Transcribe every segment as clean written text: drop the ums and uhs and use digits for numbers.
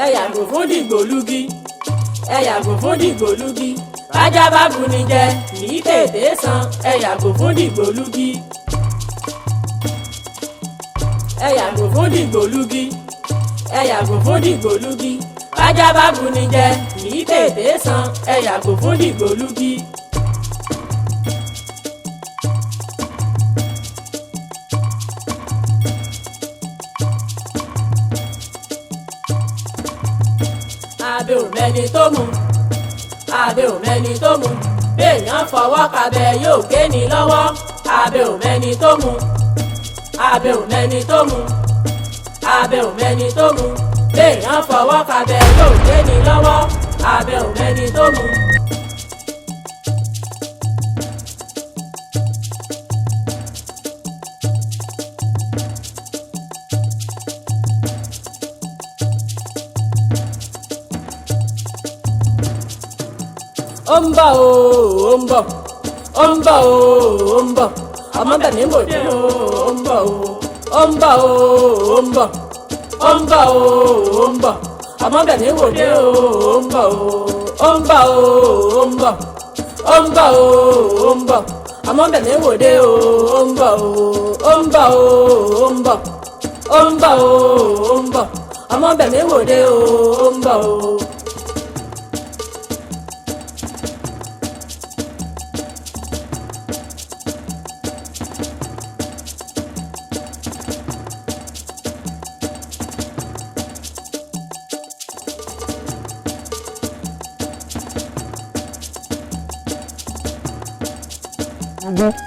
Ẹ yàgò fún dìgbòlugi, ẹ yàgò fún dìgbòlugi. Bájá bá buni jẹ kì í tètè san. Ẹ yàgò fún dìgbòlugi. Ẹ yàgò fún dìgbòlugi, ẹ yàgò fún dìgbòlugi. Bájá bá buni jẹ kì í tètè san. Ẹ yàgò fún dìgbòlugi. Abẹ́ ò mẹ́ni tó mú, abẹ́ ò mẹ́ni tó mú. Béèyàn fọwọ́ kabẹ yóò gé ni lọ́wọ́. Abẹ́ ò mẹ́ni tó mú, abẹ́ ò mẹ́ni tó mú, abẹ́ ò mẹ́ni tó mú. Béèyàn fọwọ́ kabẹ yóò gé ni lọ́wọ́. Abẹ́ ò mẹ́ni tó mú. Ó ń bọ̀ o, ó ń bọ̀, ó ń bọ̀ o, ó ń bọ̀. Ọmọ bẹ̀ mí wò dé o. Ó ń bọ̀ o, ó ń bọ̀ o, ó ń bọ̀, ó ń bọ̀ o, ó ń bọ̀. Ọmọ bẹ̀ mí wò dé o. Ó ń bọ̀ o, ó ń bọ̀ o, ó ń bọ̀, ó ń bọ̀ o, ó ń bọ̀. Ọmọ bẹ̀ mí wò dé o. Ó ń bọ̀ o, ó ń bọ̀ o, ó ń bọ̀, ó ń bọ̀ o, ó ń bọ̀. Ọmọ bẹ̀ mí wò dé o. Ó ń bọ̀ o.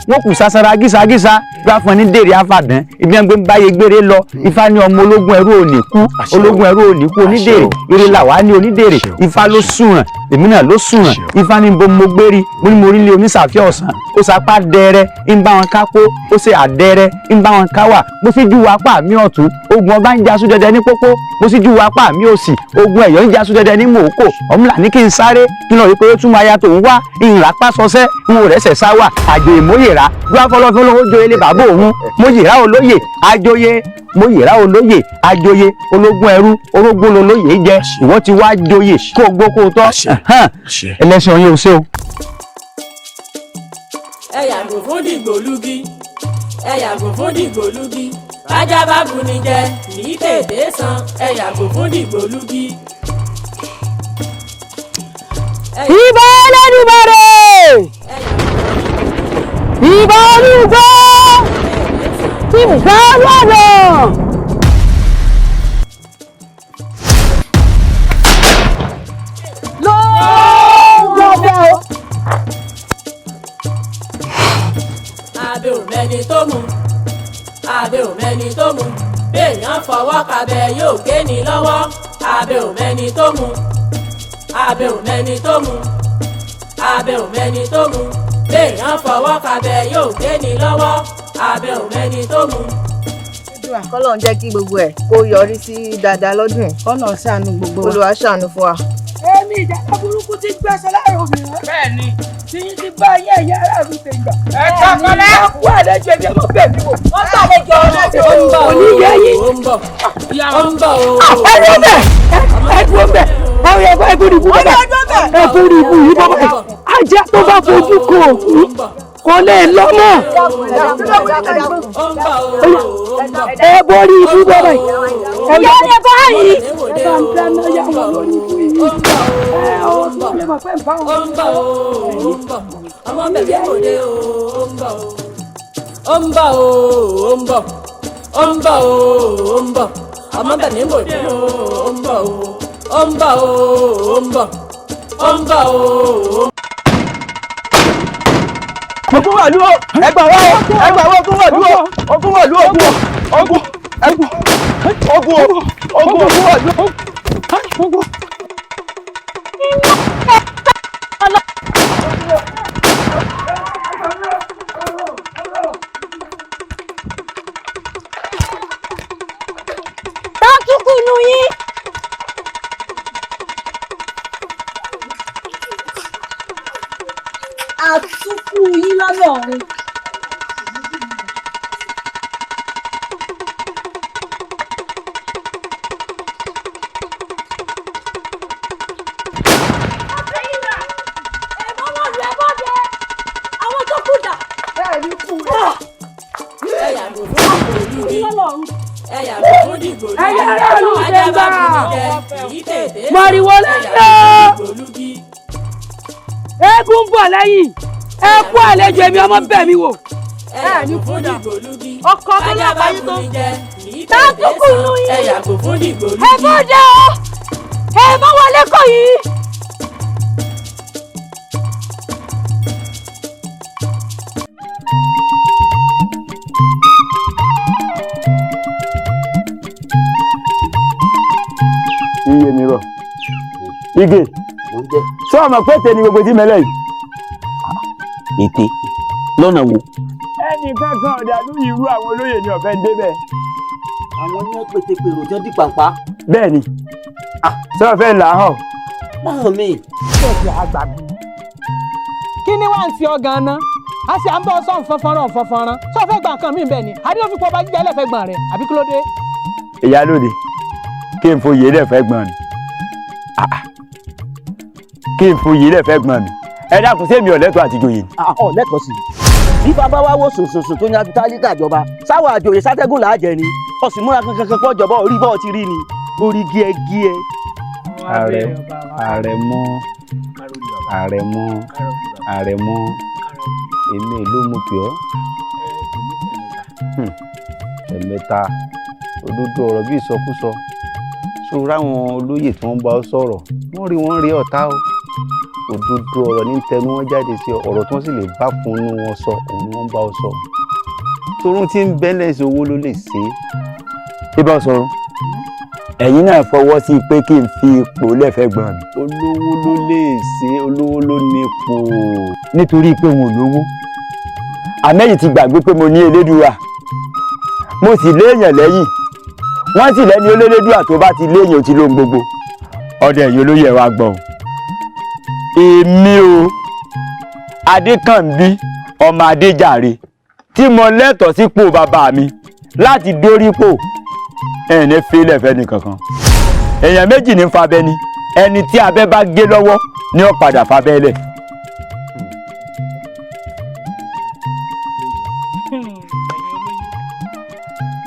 Wọn kù sasara gísagísa gbáfọn ní dèrè àfàdán ibi wọn gbé ń báyé gbére lọ. Ifá ní ọmọ ológun ẹrú òní kú, ológun ẹrú òní kú. Onídèrè eré làwa ní onídèrè. Ifá ló sùnràn, èmi náà ló sùnràn. Ifá ní bo mo gbérí, mo ní mo rí ilé onísàfíà ọ̀sán. Ó sapá dẹrẹ ń bá wọn kápó, ó ṣe àdẹrẹ ń bá wọn káwà. Mo sì ju apá mi ọ̀tún, ogun ọba ń jasú dẹdẹ ní pópó. Mo sì ju apá mi òsì, ogun ẹ̀yọ́ ń jasú dẹdẹ ní mòókò. Ọ̀mùlà ní kí n sáré kí n lọ rí pé ó tún máa ya tòun wá. Ìrìnlápá sọsẹ́ ń wò rẹ́sẹ̀ sáwà àjò ìmóyèrà gbáfọlọ́fún ló ń joyè lé bàbá òun. Móyèrà olóyè àjòyè, móyèrà olóyè àjòyè. Ológun ẹrú orógbó lolóyè jẹ. Ìwọ ti wá joyè kó o gbó kó o tọ́. Ẹlẹ́sìn ọyún o ṣé o. Ẹ yàgò fún dìgbòlugi, ẹ yàgò fún dìgbòlugi. Bájá bá buni jẹ kì í tètè san. Ẹ yàgò fún dìgbòlugi. Ìbà Ẹlẹ́dùmarè, ìbà olùgbọ́, ìbà lọ́nà. Lọ́wọ́ o. Abẹ́ ò mẹ́ni tó mú, abẹ́ ò mẹ́ni tó mú. Béèyàn fọwọ́ kabẹ yóò gé ni lọ́wọ́. Abẹ́ ò mẹ́ni tó mú, abẹ́ ò mẹ́ni tó mú, abẹ́ ò mẹ́ni tó mú. Béèyàn fọwọ́ kabẹ yóò gé ni lọ́wọ́. Abẹ́ ò mẹ́ni tó mú. Kọ́lọ́n jẹ́ kí gbogbo ẹ̀ kó yọrí sí dáadáa lọ́dún yìí. Kọ́lọ́n ṣàánú gbogbo wa. Olúwa ṣàánú fún wa. Èmi ìjàmbá burúkú ti gbẹ́sẹ̀ láàrọ̀ òmìnira. Bẹ́ẹ̀ni. Tí yín ti bá yín ẹ̀yà aráàlú ti gbà. Ẹ kọ́kọ́lẹ́. Wọ́n kú àlejò ẹbí ọmọ bẹ́ẹ̀ mi wò. Wọ́n gbàlejò Ó ń bọ̀ o, Oníyẹ yín. ó ń bọ̀, ó ń bọ̀ o. Ẹ dúró bẹ́ẹ̀, ẹ dúró bẹ́ẹ̀, ẹ kú ní ibú bàbá, ẹ kú ní ibú yìí bàbá. Ajá tó bá fojú kan òkú kò lè lọ mọ́. Ó ń bọ̀ o, ó ń bọ̀. Ẹ borí ibú bàbá yìí. Ẹ Ìyá ni ẹ báyìí. ẹ bá ń dáná yá wọn lórí ibú yìí. Ó ń bọ̀ o, Ẹ ó ọ̀ ń bọ̀. lè mọ̀ pé ń bá Ó wọn. ń bọ̀ o, ó ń bọ̀. Ọmọ bẹ̀rẹ̀ kò dé o. Ó ń bọ̀ o, ó ń bọ̀ o, ó ń bọ̀, ó ń bọ̀ o, ó ń bọ̀. Ọmọ bẹ̀rẹ̀ kò dé o. Ó ń bọ̀ o, ó ń bọ̀ o, ó ń bọ̀, ó ń bọ̀ o. Ogun wà lú o, ẹgbà wá o, ẹgbà wá. Ogun wà lú o, ogun wà lú o, ogun, ogun, ogun, ogun, ogun, ogun wà lú o. Tákùkù nù yín. Àtúkù yín lọ́nà ọ̀run. yàgò fún dìgbòlugi. Ẹ yàgò fún dìgbòlugi. Ẹ̀yin aráàlú Ajá bá Ṣẹ̀ngbà. buni jẹ, kì í tètè sàn. Mọ̀rìwò Ẹ lẹ́sẹ̀ yàgò o. fún dìgbòlugi. Eégún ń bọ̀ lẹ́yìn. Ẹ kú àlejò èmi ọmọ bẹ̀ mí wò. Ẹ yàgò fún dìgbòlugi. Ọkọ tó Ajá bá lábàáyé tó. buni jẹ, kì í Tá tètè tún kù sàn. nù yín. Ẹ yàgò fún dìgbòlugi. Ẹ bóde o. Ẹ mọ wọlé kọ yìí. Iye mi rọ Ige, sọ ọmọ pé tèmi gbogbo tí mẹlẹ yìí. Ète lọ́nà wo? Ẹnì kankan ọ̀dà ló irú àwọn olóyè ní ọ̀fẹ́ ń débẹ̀. Àwọn ní wọ́n pété pèrò tí wọ́n di pàǹpá. Bẹ́ẹ̀ ni, sọ fẹ́ là á hàn. Láhàn mi. Ṣèjì àgbàgbé. Kí ni wàá ń ti ọ gan-an? A sì à ń bọ́ sọ̀n fọnfọnrán fọnfọnrán. Sọ fẹ́ gba nǹkan mi bẹ́ẹ̀ ni. Adé ló fi pọ̀ ọba jíjẹ ẹlẹ́fẹ̀ẹ́ gbọ̀n rẹ̀. Àbí kí ló dé? Ìyálóde, kí n foyè lẹ́fẹ̀ẹ́ gbọ́n mi. Ah, ah. Kí n foyè lẹ́fẹ̀ẹ́ gbọ́n mi. Ẹ dákun, sí èmi ọ̀lẹ́tọ̀ àti joyè ni? Ọ̀ lẹ́tọ̀ọ́ sí i. Bí bàbá wa wo sòsòsò tó ní abitálíkà jọba, sáwọ àjòyè sátẹ́gùn là á jẹ ni. Ó sì múra kankan pọ̀ jọba orí bọ́ọ̀ ti rí ni. Orí gíẹgíẹ. Ààrẹ, àrẹ̀mọ, àrẹ̀mọ, àrẹ̀mọ, èmi ló mú pè ọ́. Ẹ̀mẹ́ta òdodo ọ̀rọ̀ bí ìsọkúsọ. Sórí àwọn olóyè tí wọ́n bá ọ sọ̀rọ̀, wọ́n rí wọ́n rí ọ̀tá o. Òdodo ọ̀rọ̀ ní tẹnu wọn jáde sí ọ, ọ̀rọ̀ tí wọ́n sì lè bá fún inú wọn sọ, òun ni wọ́n bá ọ sọ. Torún tí ń bẹ́lẹ̀ sí owó ló lè ṣe é. Ibà sọ̀rọ̀, ẹ̀yin náà fọwọ́ sí i pé kí n fi ipò lẹ́fẹ̀ẹ́ gbọ́n mi. Olówó ló lè ṣe é, olówó ló nípò. Nítorí pé òun ò lówó. Àmẹ́yìn ti gbàgbé pé mo ní Elédùà. Mo sì léèyàn lẹ́yìn. Wọ́n sì lẹ́ni olélédùà tó bá ti léèyàn ó ti lóhun gbogbo. Ọdẹ ẹ̀yin olóyè wa gbọ́ o. Èmi o, Adékànbí ọmọ Adéjàre tí mo lẹ́tọ̀ọ́ sípò bàbá mi láti dórípò, ẹ̀ ní fílẹ̀ fẹ́ nìkankan. Èèyàn méjì ní fabẹ́ ni, ẹni tí abẹ́ bá gé lọ́wọ́ ni ó padà fabẹ́ lẹ̀.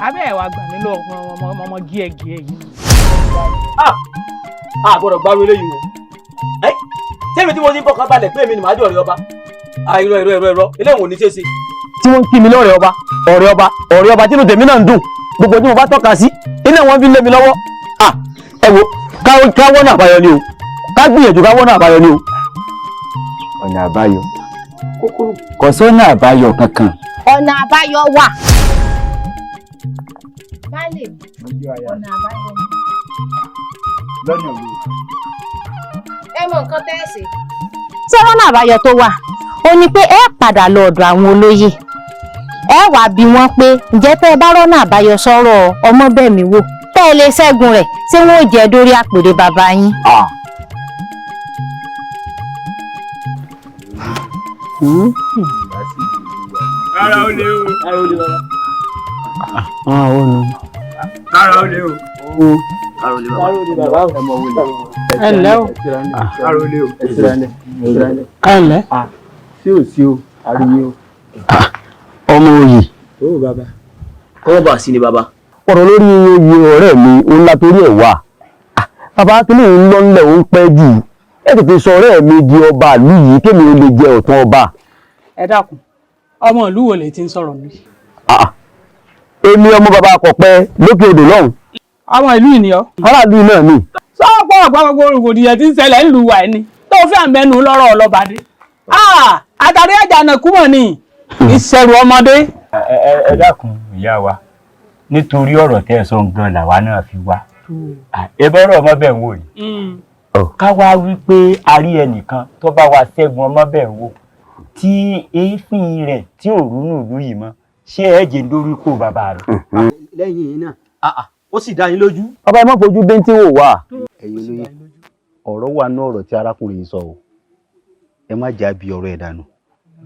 Abẹ́ ẹ̀ wá gbà mí lọ́wọ́ ọmọ ọmọ ọmọ gíẹ̀gíẹ̀ yìí. A gbọ́dọ̀ gbárù eléyìí o. Ẹ́ tẹ́mi tí mo ti ń fọkàn balẹ̀ pé èmi ni màá jọ ọ̀rẹ́ ọba. Irọ́ irọ́ irọ́ irọ́, eléyìí ò ní ṣeé ṣe. Tí wọ́n ń kí mi lọ́rẹ̀ ọba, ọ̀rẹ́ ọba, ọ̀rẹ́ ọba, tínú tèmi náà ń dùn, gbogbo tí mo bá tọ́ka sí iná wọn fi ń lé mi lọ́wọ́. Ah, ẹ wo, ká wọ́nà àbáyọ ni o, ká gbìyànjú ká wọ́nà àbáyọ ni o. Ọ̀nà àbáyọ, kò sọ́nà àbáyọ kankan. Ọ̀nà àbáyọ wà. Baálé mi, ọ̀nà àbáyọ mi. Lọ́nà wo? Ẹ mọ nǹkan tẹ́ ẹ ṣe. Ṣé lọ́nà àbáyọ tó wà? Ó ní pé ẹ padà lọ ọ̀dọ̀ àwọn olóyè. Ẹ wàá bi wọ́n pé ǹjẹ́ tẹ́ ẹ bá rọ́nà àbáyọ sọ̀rọ̀ ọmọbẹ̀mí wò, tẹ́ ẹ lè ṣẹ́gun rẹ̀, ṣé wọ́n ò jẹ́ dórí àpèrè bàbá yín. Rárá ó lé o. Rárá ó lé bàbá. Àwọn ò nù. Rárá ó lé o. Rárá ó lé bàbá. Ẹ ǹlẹ́ o. Rárá ó lé o. Ẹ ǹlẹ́. Sí ò sí o, ariwo o. Ọmọ òye. Ó bàbá. Kọ́mọ́ bá sí ni bàbá. Ọ̀rọ̀ lórí oyè ọ̀rẹ́ mi ó ńlá torí ẹ̀ wà. Bàbá kìíní ń lọ ńlẹ̀ ó ń pẹ́ jù. Ẹ tètè sọ ọ̀rẹ́ mi di ọba ìlú yìí kémi ó lè jẹ ọ̀tún ọba. Ẹ dákun, ọmọ ìlú wo lè ti ń sọ̀rọ̀ mi? Èmi ọmọ bàbá akọ̀pẹ lókè odò lọ́hùn. Ọmọ ìlú yìí ni ọ́. Aráàlú náà ni. Sọ́ọ̀pọ̀ ọ̀gbà gbogbo rògbòdìyàn tí ń ṣẹlẹ̀ ńlùú wa ẹni tó fi àmẹ́nu lọ́rọ̀ ọlọ́bàdé. Àtàrí àjànàkú mọ̀ ni ìṣẹ̀rù ọmọdé. Ẹ dákun ìyá wa, nítorí ọ̀rọ̀ tẹ́ ẹ sọ gan làwa náà fi wá. Ẹ bọ́rọ̀ ọmọ bẹ́ẹ̀ ń wò ni. Ká wá wí pé a rí ẹnìkan tó bá wa ṣẹ́gun ọmọ bẹ́ẹ̀ ń wò tí èéfín rẹ̀ tí ò rúnú ìlú yìí mọ́, ṣé ẹ jẹ́ ń dórí kó bàbá rẹ̀? Lẹ́yìn yìí náà, ó sì dá yín lójú. Bàbá ẹ má fojú bíntín wò wá. Ẹ̀yin olóyè, ọ̀rọ̀ wà ní ọ̀rọ̀ tí arákùnrin yìí sọ o. Ẹ má jẹ́ àbí ọ̀rọ̀ ẹ̀ dànù.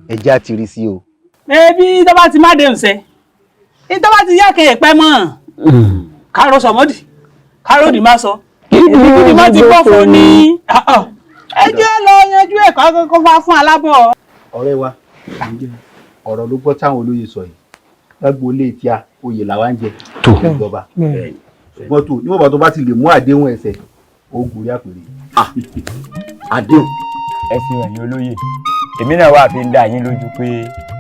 Ẹ jẹ́ àtìrí sí o. Ẹbí tó bá ti má dé ǹsẹ́, ní tó bá ti yá kẹyẹ̀ pẹ́ mọ́, káró sọmọ́dì, káró dì má sọ, ìdí má ti bọ́ fún ni. Ẹ jẹ́ lọ yanjú ẹ̀kọ́ kó fá fún alábọ̀. Ọ̀rẹ́ wa, ọ̀rọ̀ ló gbọ́ táwọn olóyè sọ yìí. Lágboolé tí a oyè làwa ń jẹ ìjọba. Ṣùgbọ́n tó níwọ̀n bá tó bá ti lè mú àdéhùn ẹsẹ̀ ó gòrí àpèrè. Àdéhùn. Ẹ ṣeun ẹ̀yin olóyè, èmi náà wà fi ń dá yín lójú pé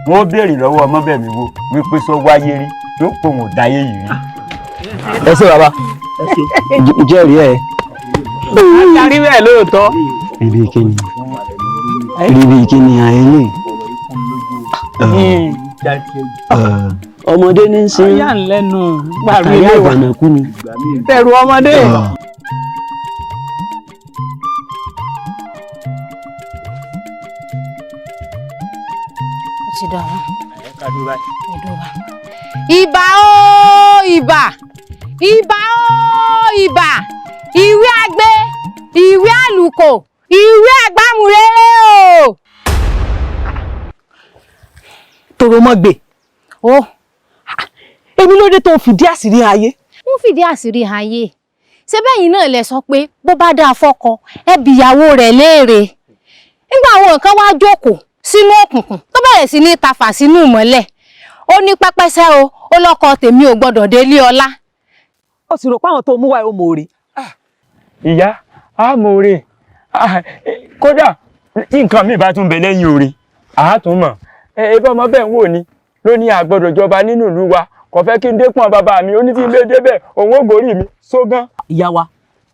wọ́n béèrè lọ́wọ́ ọmọbẹ̀mí wo wípé sọ wáyé rí yóò pòun ò dáyé yìí rí. Ẹ ṣé bàbá, jẹ́rìí ẹ. Adarí bẹ́ẹ̀ lóòótọ́. Ibi kíni ibi kíni àyẹ̀lẹ̀. Ọmọdé ní í sin Ọyà ńlẹ́nu gbàrú àtàrí ilé wa. àgbànàkú ni. Bẹ̀rù ọmọdé. Ó ti dọ̀rọ̀. Ìbà o ìbà, ìbà o ìbà, ìwé àgbẹ̀, ìwé àlùkò, ìwé àgbàmúréré o. Tòrò mọ́ gbè. Ó. Èmi ló dé tó fìdí àṣírí ayé. Ń fìdí àṣírí ayé. Ṣé bẹ́yìn náà lẹ sọ pé bó bá dáa fọ́kọ ẹ bìyàwó rẹ̀ léèrè. Nígbà àwọn nǹkan wá jókòó sínú òkùnkùn tó bẹ̀rẹ̀ sí ní tafà sínú ìmọ́lẹ̀. Ó ní pẹ́pẹ́sẹ́ o, ó lọ́kọ tèmi ò gbọ́dọ̀ délé ọlá. Ó sì rò pé àwọn tó mú wá ò mòore. Ìyá a mòore, kódà tí nǹkan mi bá tún bẹ lẹ́yìn oore a tún mọ̀. Ebi ọmọ bẹ́ẹ̀ ń wò ni ló ní àgbọ́dọ̀ jọba nínú ìlú wa, kò fẹ́ kí n dé pọ̀n bàbá mi, ó ní tí n lè débẹ̀ òun ò gorí mi sógán. Ìyá wa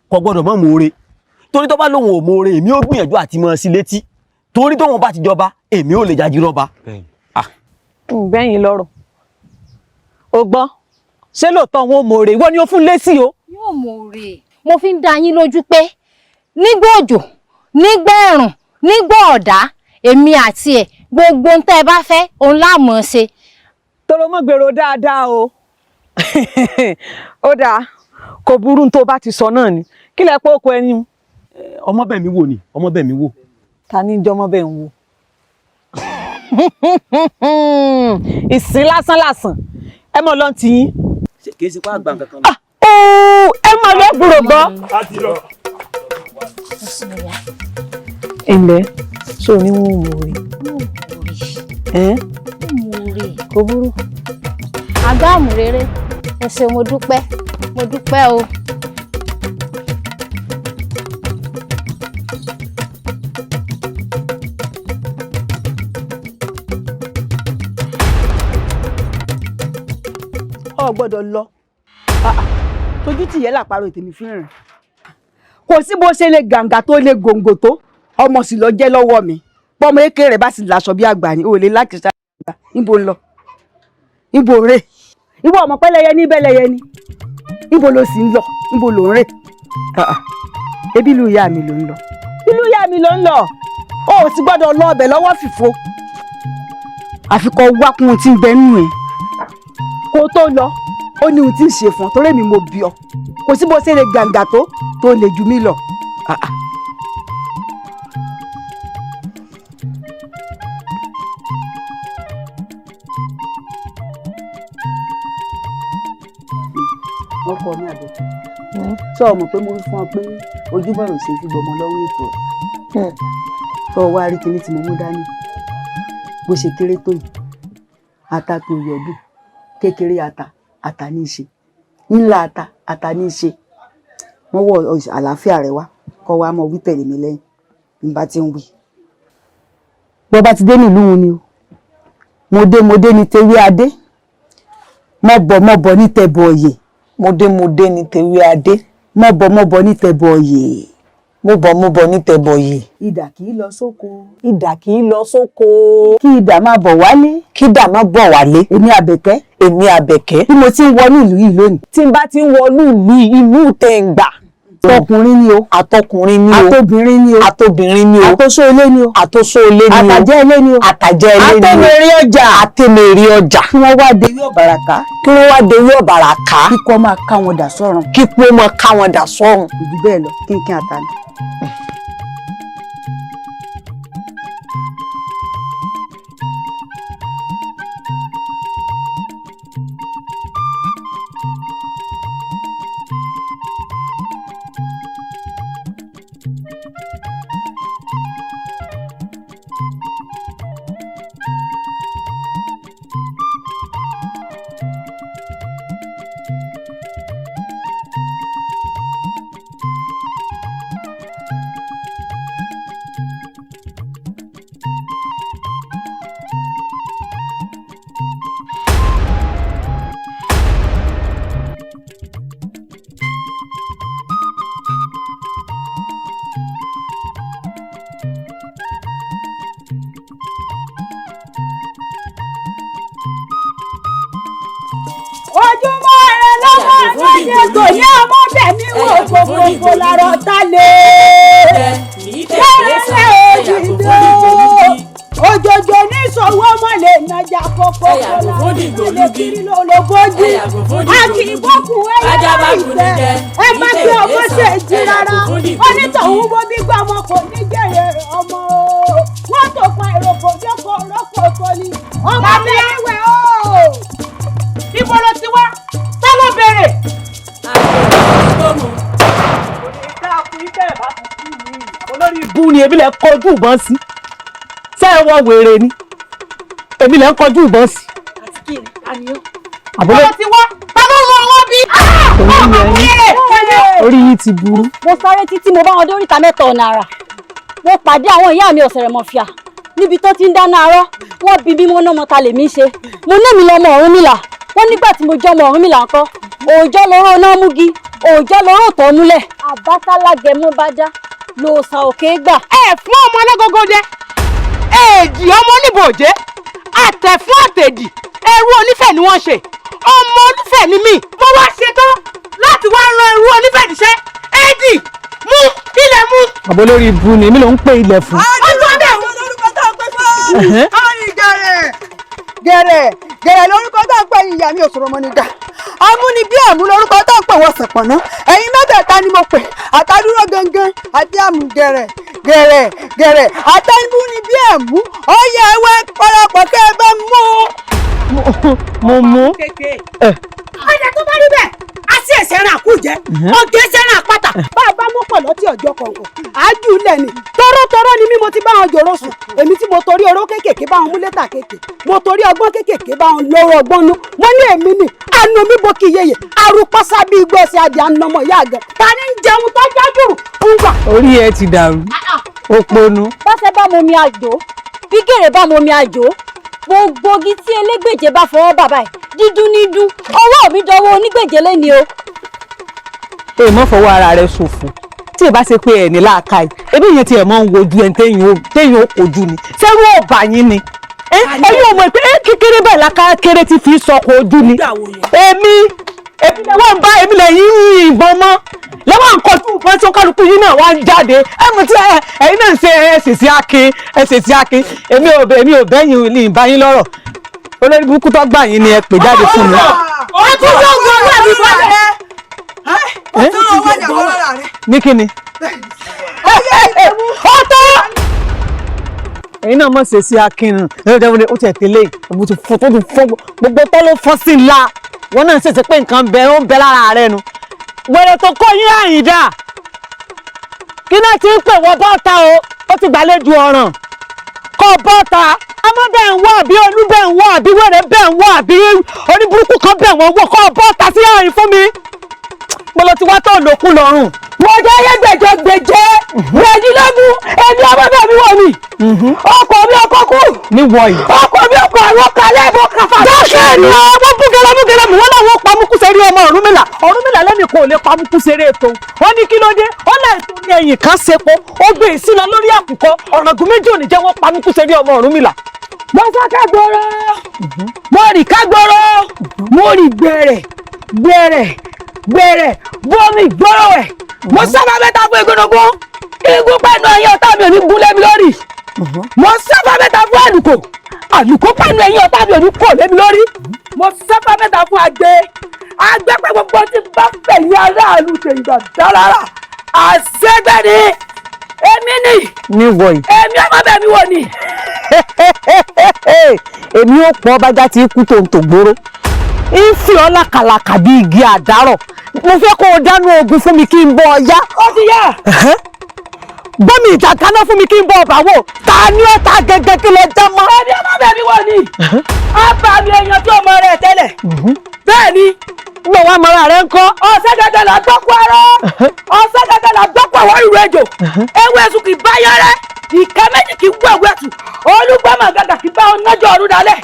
kò gbọ́dọ̀ mọ̀ mòore, torí tó bá lóun ò mòore èmi ò gbìyànjú àti mọ̀ sí létí, torí tóun bá ti jọba èmi ò lè jajírọ́ba. Gbẹ̀yìn lọ́rọ̀ o gbọ́, ṣé lóòótọ́ wọn ò mòore? Ìwọ ni o fún lésì o. Yóò mòore. Mo fi ń dá yín lójú pé nígbà òjò, nígbà ẹ̀rùn, nígbà ọ̀dá, èmi àti ẹ̀ gbogbo ohun tẹ́ ẹ bá fẹ́ òun láàmú ṣe. Toro mọ́ gbèrò dáadáa o. Ó dáa, kò burú tó bá ti sọ náà ni. Kí lẹ pé ó kọ ẹni? Ọmọbẹ̀mí wò ni, ọmọbẹ̀mí wò. Ta ni jọmọbẹ̀ ń wò? Ìsín lásán lásán, ẹ mọ̀ lọ́n ti yín. Kì í ṣe pé àgbà kankan. Ẹ mọ̀ lọ́ gbúrò gbọ́. Ǹlẹ́, ṣé o ní wọn ò mòore? Mòore. Kò burú. Àgbàmúréré, o ṣé, mo dúpẹ́, mo dúpẹ́ o. Ọ gbọ́dọ̀ lọ. Tójú tìyẹ́ làpárò tèmi fi rìn. Kò sí bó ṣe lè gàǹgà tó lè gòǹgò tó, ọmọ sì lọ jẹ́ lọ́wọ́ mi. Pọ́mọ èké rẹ̀ bá sì láṣọ bí àgbà ni, ò lè lákìsà àgbà. Níbo ń lọ? Níbo rè? Ìwọ ọmọ pẹ́lẹ́yẹ ní bẹ́lẹ́yẹ ni. Níbo ló sì ń lọ? Níbo ló ń rè? Ebi ìlú ìyá mi ló ń lọ. Ìlú ìyá mi ló ń lọ. O ò sì gbọ́dọ̀ lọ ọbẹ̀ lọ́wọ́ fìfo. Àfi kó wá kún un tí ń bẹ nínú ẹ̀. Kó tó lọ, ó ní ohun tí ń ṣe fún ọ, torí èmi mo bí ọ. Kò sí bó ṣe lè gàǹgà tó tó lè jù mí lọ. Ọkọ mi àbẹ̀kẹ́, sọ ọmọ pé mo fún ọ pé ojúbọ̀rọ̀ ṣe fi gbọmọ lọ́wọ́ ètò ọ̀. Sọ wá rí kinní tí mo mú dání bó ṣe kéré tó yìí, ata tó yọdún kékeré, ata ata ní í ṣe, ńlá ata ata ní í ṣe. Wọ́n wọ àlàáfíà rẹ wá kọ́ wa mọ wí tẹ̀lé mi lẹ́yìn bí n bá ti ń wí. Bó bá ti dé nílùú wọn ni o, mo dé mo dé ní tewé adé, mo bọ̀ mo bọ̀ ní tẹ̀bọ̀ ọ̀yẹ̀. Mo dé mo dé ní tewé adé. Mo bọ̀ mo bọ̀ ní tẹ̀bọ̀ ọ̀yẹ̀. Mo bọ̀ mo bọ̀ ní tẹ̀bọ̀ ọ̀yẹ̀. Idà kì í lọ sóko. Idà kì í lọ sóko. Kí idà má bọ̀ wálé. Kí idà má bọ̀ wálé. Èmi Àbẹ̀kẹ́. Èmi Àbẹ̀kẹ́. Bí mo ti ń wọnú ìlú yìí lónìí. Tí n bá ti ń wọnú ìlú yìí, ìlú Tẹ̀ǹgbà. Àtọkùnrin ni o. Àtọkùnrin ni o. Àtobìnrin ni o. Àtobìnrin ni o. Àtọṣó ilé ni o. Àtọṣó ilé ni o. Àtàjẹ́ ilé ni o. Àtàjẹ́ ilé ni o. Àtẹ̀mẹ̀rí ọjà. Àtẹ̀mẹ̀rí ọjà. Kí wọ́n wá dewé ọ̀bàràká. Kí wọ́n wá dewé ọ̀bàràká. Kíkọ́ máa ká wọn dà sọ́run. Kíkọ́ máa ká wọn dà sọ́run. Kò jù bẹ́ẹ̀ lọ, kínkín ata ni. Ojúmọ́ rẹ lọ́mọ lóde tòní ọmọ bẹ̀mí wò gbogbogbò làrọ̀ ta lè. Kẹ́rẹ́rẹ́ òjìdó òjòjò níṣòwò ọmọ lè nàjà kókó lè kiri lólobójì. A kì í bókun ẹyẹ lórí ìtẹ́. Ẹ má fi ọmọ ṣe jí rárá. Onítọ̀hún bó bí gbọ́ ọmọ kò ní jèrè ọmọ o. Wọ́n tó pa èròkò jókòó rọ́pò tó ní. Ọmọ bẹ́ẹ̀ wẹ̀ o. Ibo ló ti wá? Ta ló béèrè? Olórí ibú ni èmi lẹ kọjú ìbọn sí. Ṣé ẹ wọ wèrè ni? Èmi lẹ ń kọjú ìbọn sí. Ibo ló ti wá? Ta ló rán wọn bí? Orí yìí ti burú. Mo sáré títí mo bá wọn dé oríta mẹ́ta ọ̀nà àrà. Mo pàdé àwọn ìyá mi ọ̀sẹ̀rẹ̀mọ̀fìà níbi tó ti ń dáná arọ́. Wọ́n bi bí wọ́n ná ọmọ ta lèmi ṣe. Mo ní èmi lọmọ Ọ̀rúnmìlà. Wọ́n nígbà tí mo jẹ́ ọmọ Ọ̀rúnmìlà ńkọ́. Òòjọ́ loró náà múgi, òòjọ́ loró tọ́ múlẹ̀. Àbátálágẹmọ bá dá lòòsà òkè gbà. Ẹ fún ọmọ alágógó jẹ, èèjì ọmọ oníbòjé, àtẹ fún àtẹ̀dì, ẹrú onífẹ̀ ni wọ́n ṣe. Ọmọ onífẹ̀ ni mí. Mo wá ṣetán láti wá ran ẹrú onífẹ̀ níṣẹ́. Èdì mú ilẹ̀ mú. Àbọ̀ lórí ibú ni èmi ló ń pè ilẹ̀ fún. Ọjọ́ bẹ́ẹ̀ lórúkọ tó ń pè fún. Gẹ̀rẹ̀ gẹ̀rẹ̀ gẹ̀rẹ̀ lórúkọ tó ń pè yín ìyá mi òṣòro mọ́ nígbà. Amúnibí àmú lórúkọ tó ń pè wọ́n sẹ̀pọ̀nà. Ẹ̀yin mẹ́tẹ̀ẹ̀ta ni mo pè. Àtàdúró gangan àti àmú gẹ̀rẹ̀ gẹ̀rẹ̀ gẹ̀rẹ̀ àtàmúnibí àmú. Ọyẹ ẹwẹ́ parapọ̀ kẹ́ ẹ bá mú. Mo mú. Ọjà tó bá rí bẹ́ẹ̀, a sì ẹ̀sẹ̀ ràn àkújẹ, ọ̀gẹ̀ ẹ̀sẹ̀ ràn àpáta. Bá a bá mú pọ̀ lọ́tí ọjọ́ kọ̀ọ̀kan, àájú ilẹ̀ ni. Tọ́rọ́tọ́rọ́ ni mí mo ti bá wọn jòrò sùn. Èmi tí mo torí oró kéékèèké bá wọn mú lẹ́tà kéèké. Mo torí ọgbọ́n kéékèèké bá wọn lọ́rọ̀ ọgbọ́n nú. Mo ní èmi ni, àánú mi bó kí yeye. Arúpọ́sá bí igbó ọ̀sẹ̀ adìẹ anamọ̀ ìyá àgẹ̀. Ta ni ń jẹun tó jájúrù ń gbà? Orí ẹ ti dàrú. Òpònú. Báṣẹ́ bá mo mi àjò, bí gèrè bá mo mi àjò, gbogbo igi tí elégbèje bá fọwọ́ bàbá ẹ̀ dídún ní dún, ọwọ́ mi dọwọ́ onígbèje lẹ́ni o. Èèmọ̀ fọwọ́ ara rẹ ṣòfò tí ì bá ṣe pé ẹ̀ ní làákàyè ebi yẹn tiẹ̀ máa ń wojú ẹni téèyàn ó kojú ni sẹ́rú ọ̀bà yín ni ẹ̀yin ò mọ̀ pé kékeré bẹ́ẹ̀ láká kéré ti fi sọkò ojú ni èmi èmi lẹ́wọ̀n bá èmi lẹ́yìn yìnbọn mọ́ lẹ́wọ̀n nǹkan tí wọ́n tí kálukú yín náà wá ń jáde ẹ mọ̀ tí ẹ̀yin náà ń ṣe ẹ̀sìn sí akin ẹ̀sìn sí akin èmi ò bẹ́yìn ní ìbá yín lọ́rọ̀ olórí burúkú tó gbà yín ni ẹ pè jáde fún mi. Ó tún tó ń gbọ́ láti bọ́lẹ̀. Ní kí ni? Ó tó! Ẹ̀yin náà mọ̀ ṣe sí akin ó ti ẹ̀ tẹ́lẹ̀ mo ti fọ́ tó ti fọ́ gbogbo tó ló fọ́ sí ńlá wọn náà ṣèṣe pé nǹkan bẹ ó ń bẹ lára rẹ nu. Wẹ̀rẹ̀ tó kó yín àyìndà kí náà ti ń pè wọ́n bọ́ta o ó ti gbàlejò ọ̀ràn kọ́ bọ́ta ọmọ bẹ́ẹ̀ ń wọ́ àbí olú bẹ́ẹ̀ ń wọ́ àbí wẹ̀rẹ̀ bẹ́ẹ̀ ń wọ́ àbí oníburúkú kan bẹ́ẹ̀ wọ́n wọ́ kọ́ bọ́ta sí àyìn fún mi mo lọ ti wá tó lòkun lọ́rùn. Mo jẹ́ ayégbèjọ gbèjé gbèjìlógún ẹni ọmọ bẹ́ẹ̀ mi wọ̀ mí. Ọkọ̀ mi ọkọ̀ kú. Níwọ̀ yìí. Ọkọ̀ mi ọkọ̀ àwọn kalẹ̀ bó kàfà. Dákẹ́ ni wọ́n búgẹ́lá búgẹ́lá mi wọ́n láwọn pamukú sẹ́rí ọmọ Ọ̀rúnmìlà. Ọ̀rúnmìlà lẹ́nu kò lè pamukú sẹ́rí ètò. Wọ́n ní kí ló dé? Ó láì tó ní ẹ̀yìn kan sepo. Ó gbé ìsílọ lórí àkùkọ. Ọ̀ràngún méjì ò ní jẹ́ wọ́n pamukú sẹ́rí ọmọ Ọ̀rúnmìlà. Mo sá kágbóró. Mo rì kágbóró. Mo rì gbẹ̀rẹ̀ gbẹ̀rẹ̀ gbẹ̀rẹ̀ bómi gbọ́rọ̀ ẹ̀. Mo sábà mẹ́ta fún igúnnugún. Igun pẹ̀lú ẹ̀yìn ọ̀tá mi ò ní gún lémi lórí. Mo sábà mẹ́ta fún àlùkò. Àlùkò pẹ̀lú ẹ̀yìn ọ̀tá mi ò ní kò lémi lórí. Mo sábà mẹ́ta fún àgbẹ̀. Àgbẹ̀ pé gbogbo tí bá fẹ̀yìn aráàlú tèyìnbà dárára. Àṣẹgbẹ́ ni èmi ni. Níwọ̀ yìí. Èmi ọmọ bẹ́ẹ̀ mi wò ni. Èmi ò pọ̀ bájá tí kú tòǹtò gbóró. Ń fi ọ́ làkàlàkà bí igi àdárọ̀. Mo fẹ́ kó o dáná ogun fún mi kí n bọ́ ọ yá. Ó ti yá. Gbọ́mi ìjà kaná fún mi kí n bọ́ ọ bà wò. Ta ni ó ta gẹ́gẹ́ kí lọ já mọ́? Èmi ọmọ bẹ́ẹ̀ mi wò ni. Á bá mi èèyàn tí ò mọ rẹ̀ tẹ́lẹ̀. Bẹ́ẹ̀ ni. Gbọ̀ wá mọ́ra rẹ̀ ń kọ́. Ọ̀sẹ̀ gẹ́gẹ́ là gbọ́kú arọ́. Ọ̀sẹ̀ gẹ́gẹ́ là gbọ́kú àwọn ìrù ejò. Ewé ẹ̀sùn kì í bá yọrẹ́. Ìka méjì kì í wú ẹ̀wú ẹ̀tù. Olúgbọ́mọ̀ gàgà kì í bá ọ̀nàjọ́ ọ̀run dalẹ̀.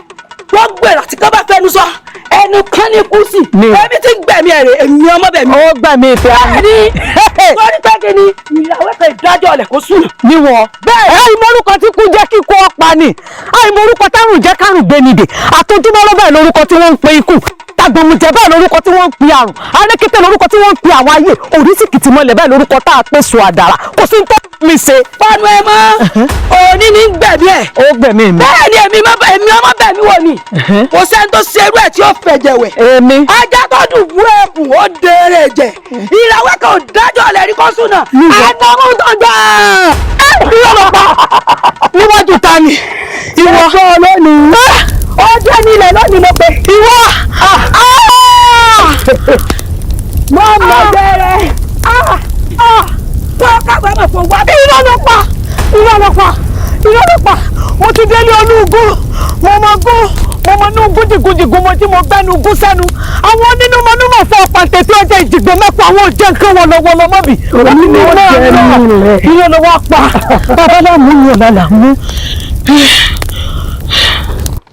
Gbogbo èrò àti kọ́ bá fẹnu sọ. Ẹnu kan ní kú sí. Èmi ti gbẹ̀mí ẹ̀rẹ̀ èmi ọmọ bẹ̀mí. Ó gbẹ̀mí ìfẹ́ àmì. Bẹ́ẹ̀ni torí pé kí ni ìyàwó ẹ̀fẹ̀ ìdájọ́ ọ̀lẹ̀ kó sùn. Níwọ̀. Bẹ́ẹ̀ ẹ ìmọ̀rúkọ tí kú jẹ́ kíkó pa ni. Àìmọ̀ orúkọ tárùn jẹ́ kárùn gbé nìdè. Àtọ́júmọ́ ló bẹ́ẹ̀ lórúkọ tí wọ́n ń pe ikú. Tàgbọ̀mùjẹ́ bẹ́ẹ̀ lórúkọ tí wọ́n ń pe àrùn. Arékété lórúkọ tí wọ́n ń pe àwọn ayé. Òrísìkìtì mọ́lẹ̀ bẹ́ẹ̀ lórúkọ tá a pè sùn àdàrà. Kò sí tó mi ṣe. Panu ẹ mọ́, òní ní gbẹ̀mí ẹ̀. Ó gbẹ̀mí mi. Bẹ́ẹ̀ ni èmi ọmọ bẹ̀mí wò ni. Kò sẹ́ni tó ṣe irú ẹ̀ tí ó fẹ̀jẹ̀ wẹ̀. Èmi. Ajá tó dùn bú ẹ̀bùn ó dèrè jẹ̀. Ìràwẹ́ kan ò dájọ́ lẹ́rí kó sùn náà. Àtọ̀hún tó gbà. Ẹ irọ́ ló pa. Níwájú ta ni? Ìwọ. Ẹ̀ṣọ́ lónìí. Ó jẹ́ ní ilẹ̀ lónìí mo pe. Ìwọ. Mo mọ̀ bẹ̀rẹ̀. Tó kábàámọ̀ fún wa. Irọ́ ló pa. Irọ́ ló pa. Irọ́ ló pa. Mo ti délé olúgun. Mo mọ gún. Mo mọ inú gúdìgúdìgún mo tí mo gbẹ́nu gún sẹ́nu. Àwọn onínúmọ̀númọ̀ fún ọ̀pàǹtẹ̀ tí ó jẹ́ ìjìgbọ́ mẹ́pọ̀ àwọn ò jẹ́ nǹkan wọ̀lọ̀wọ̀lọ̀ mọ́bì. Òní ni ó jẹ́ nílẹ̀. Irọ́ ló wá pa. Bàbá náà mú mi ọ̀la là mú.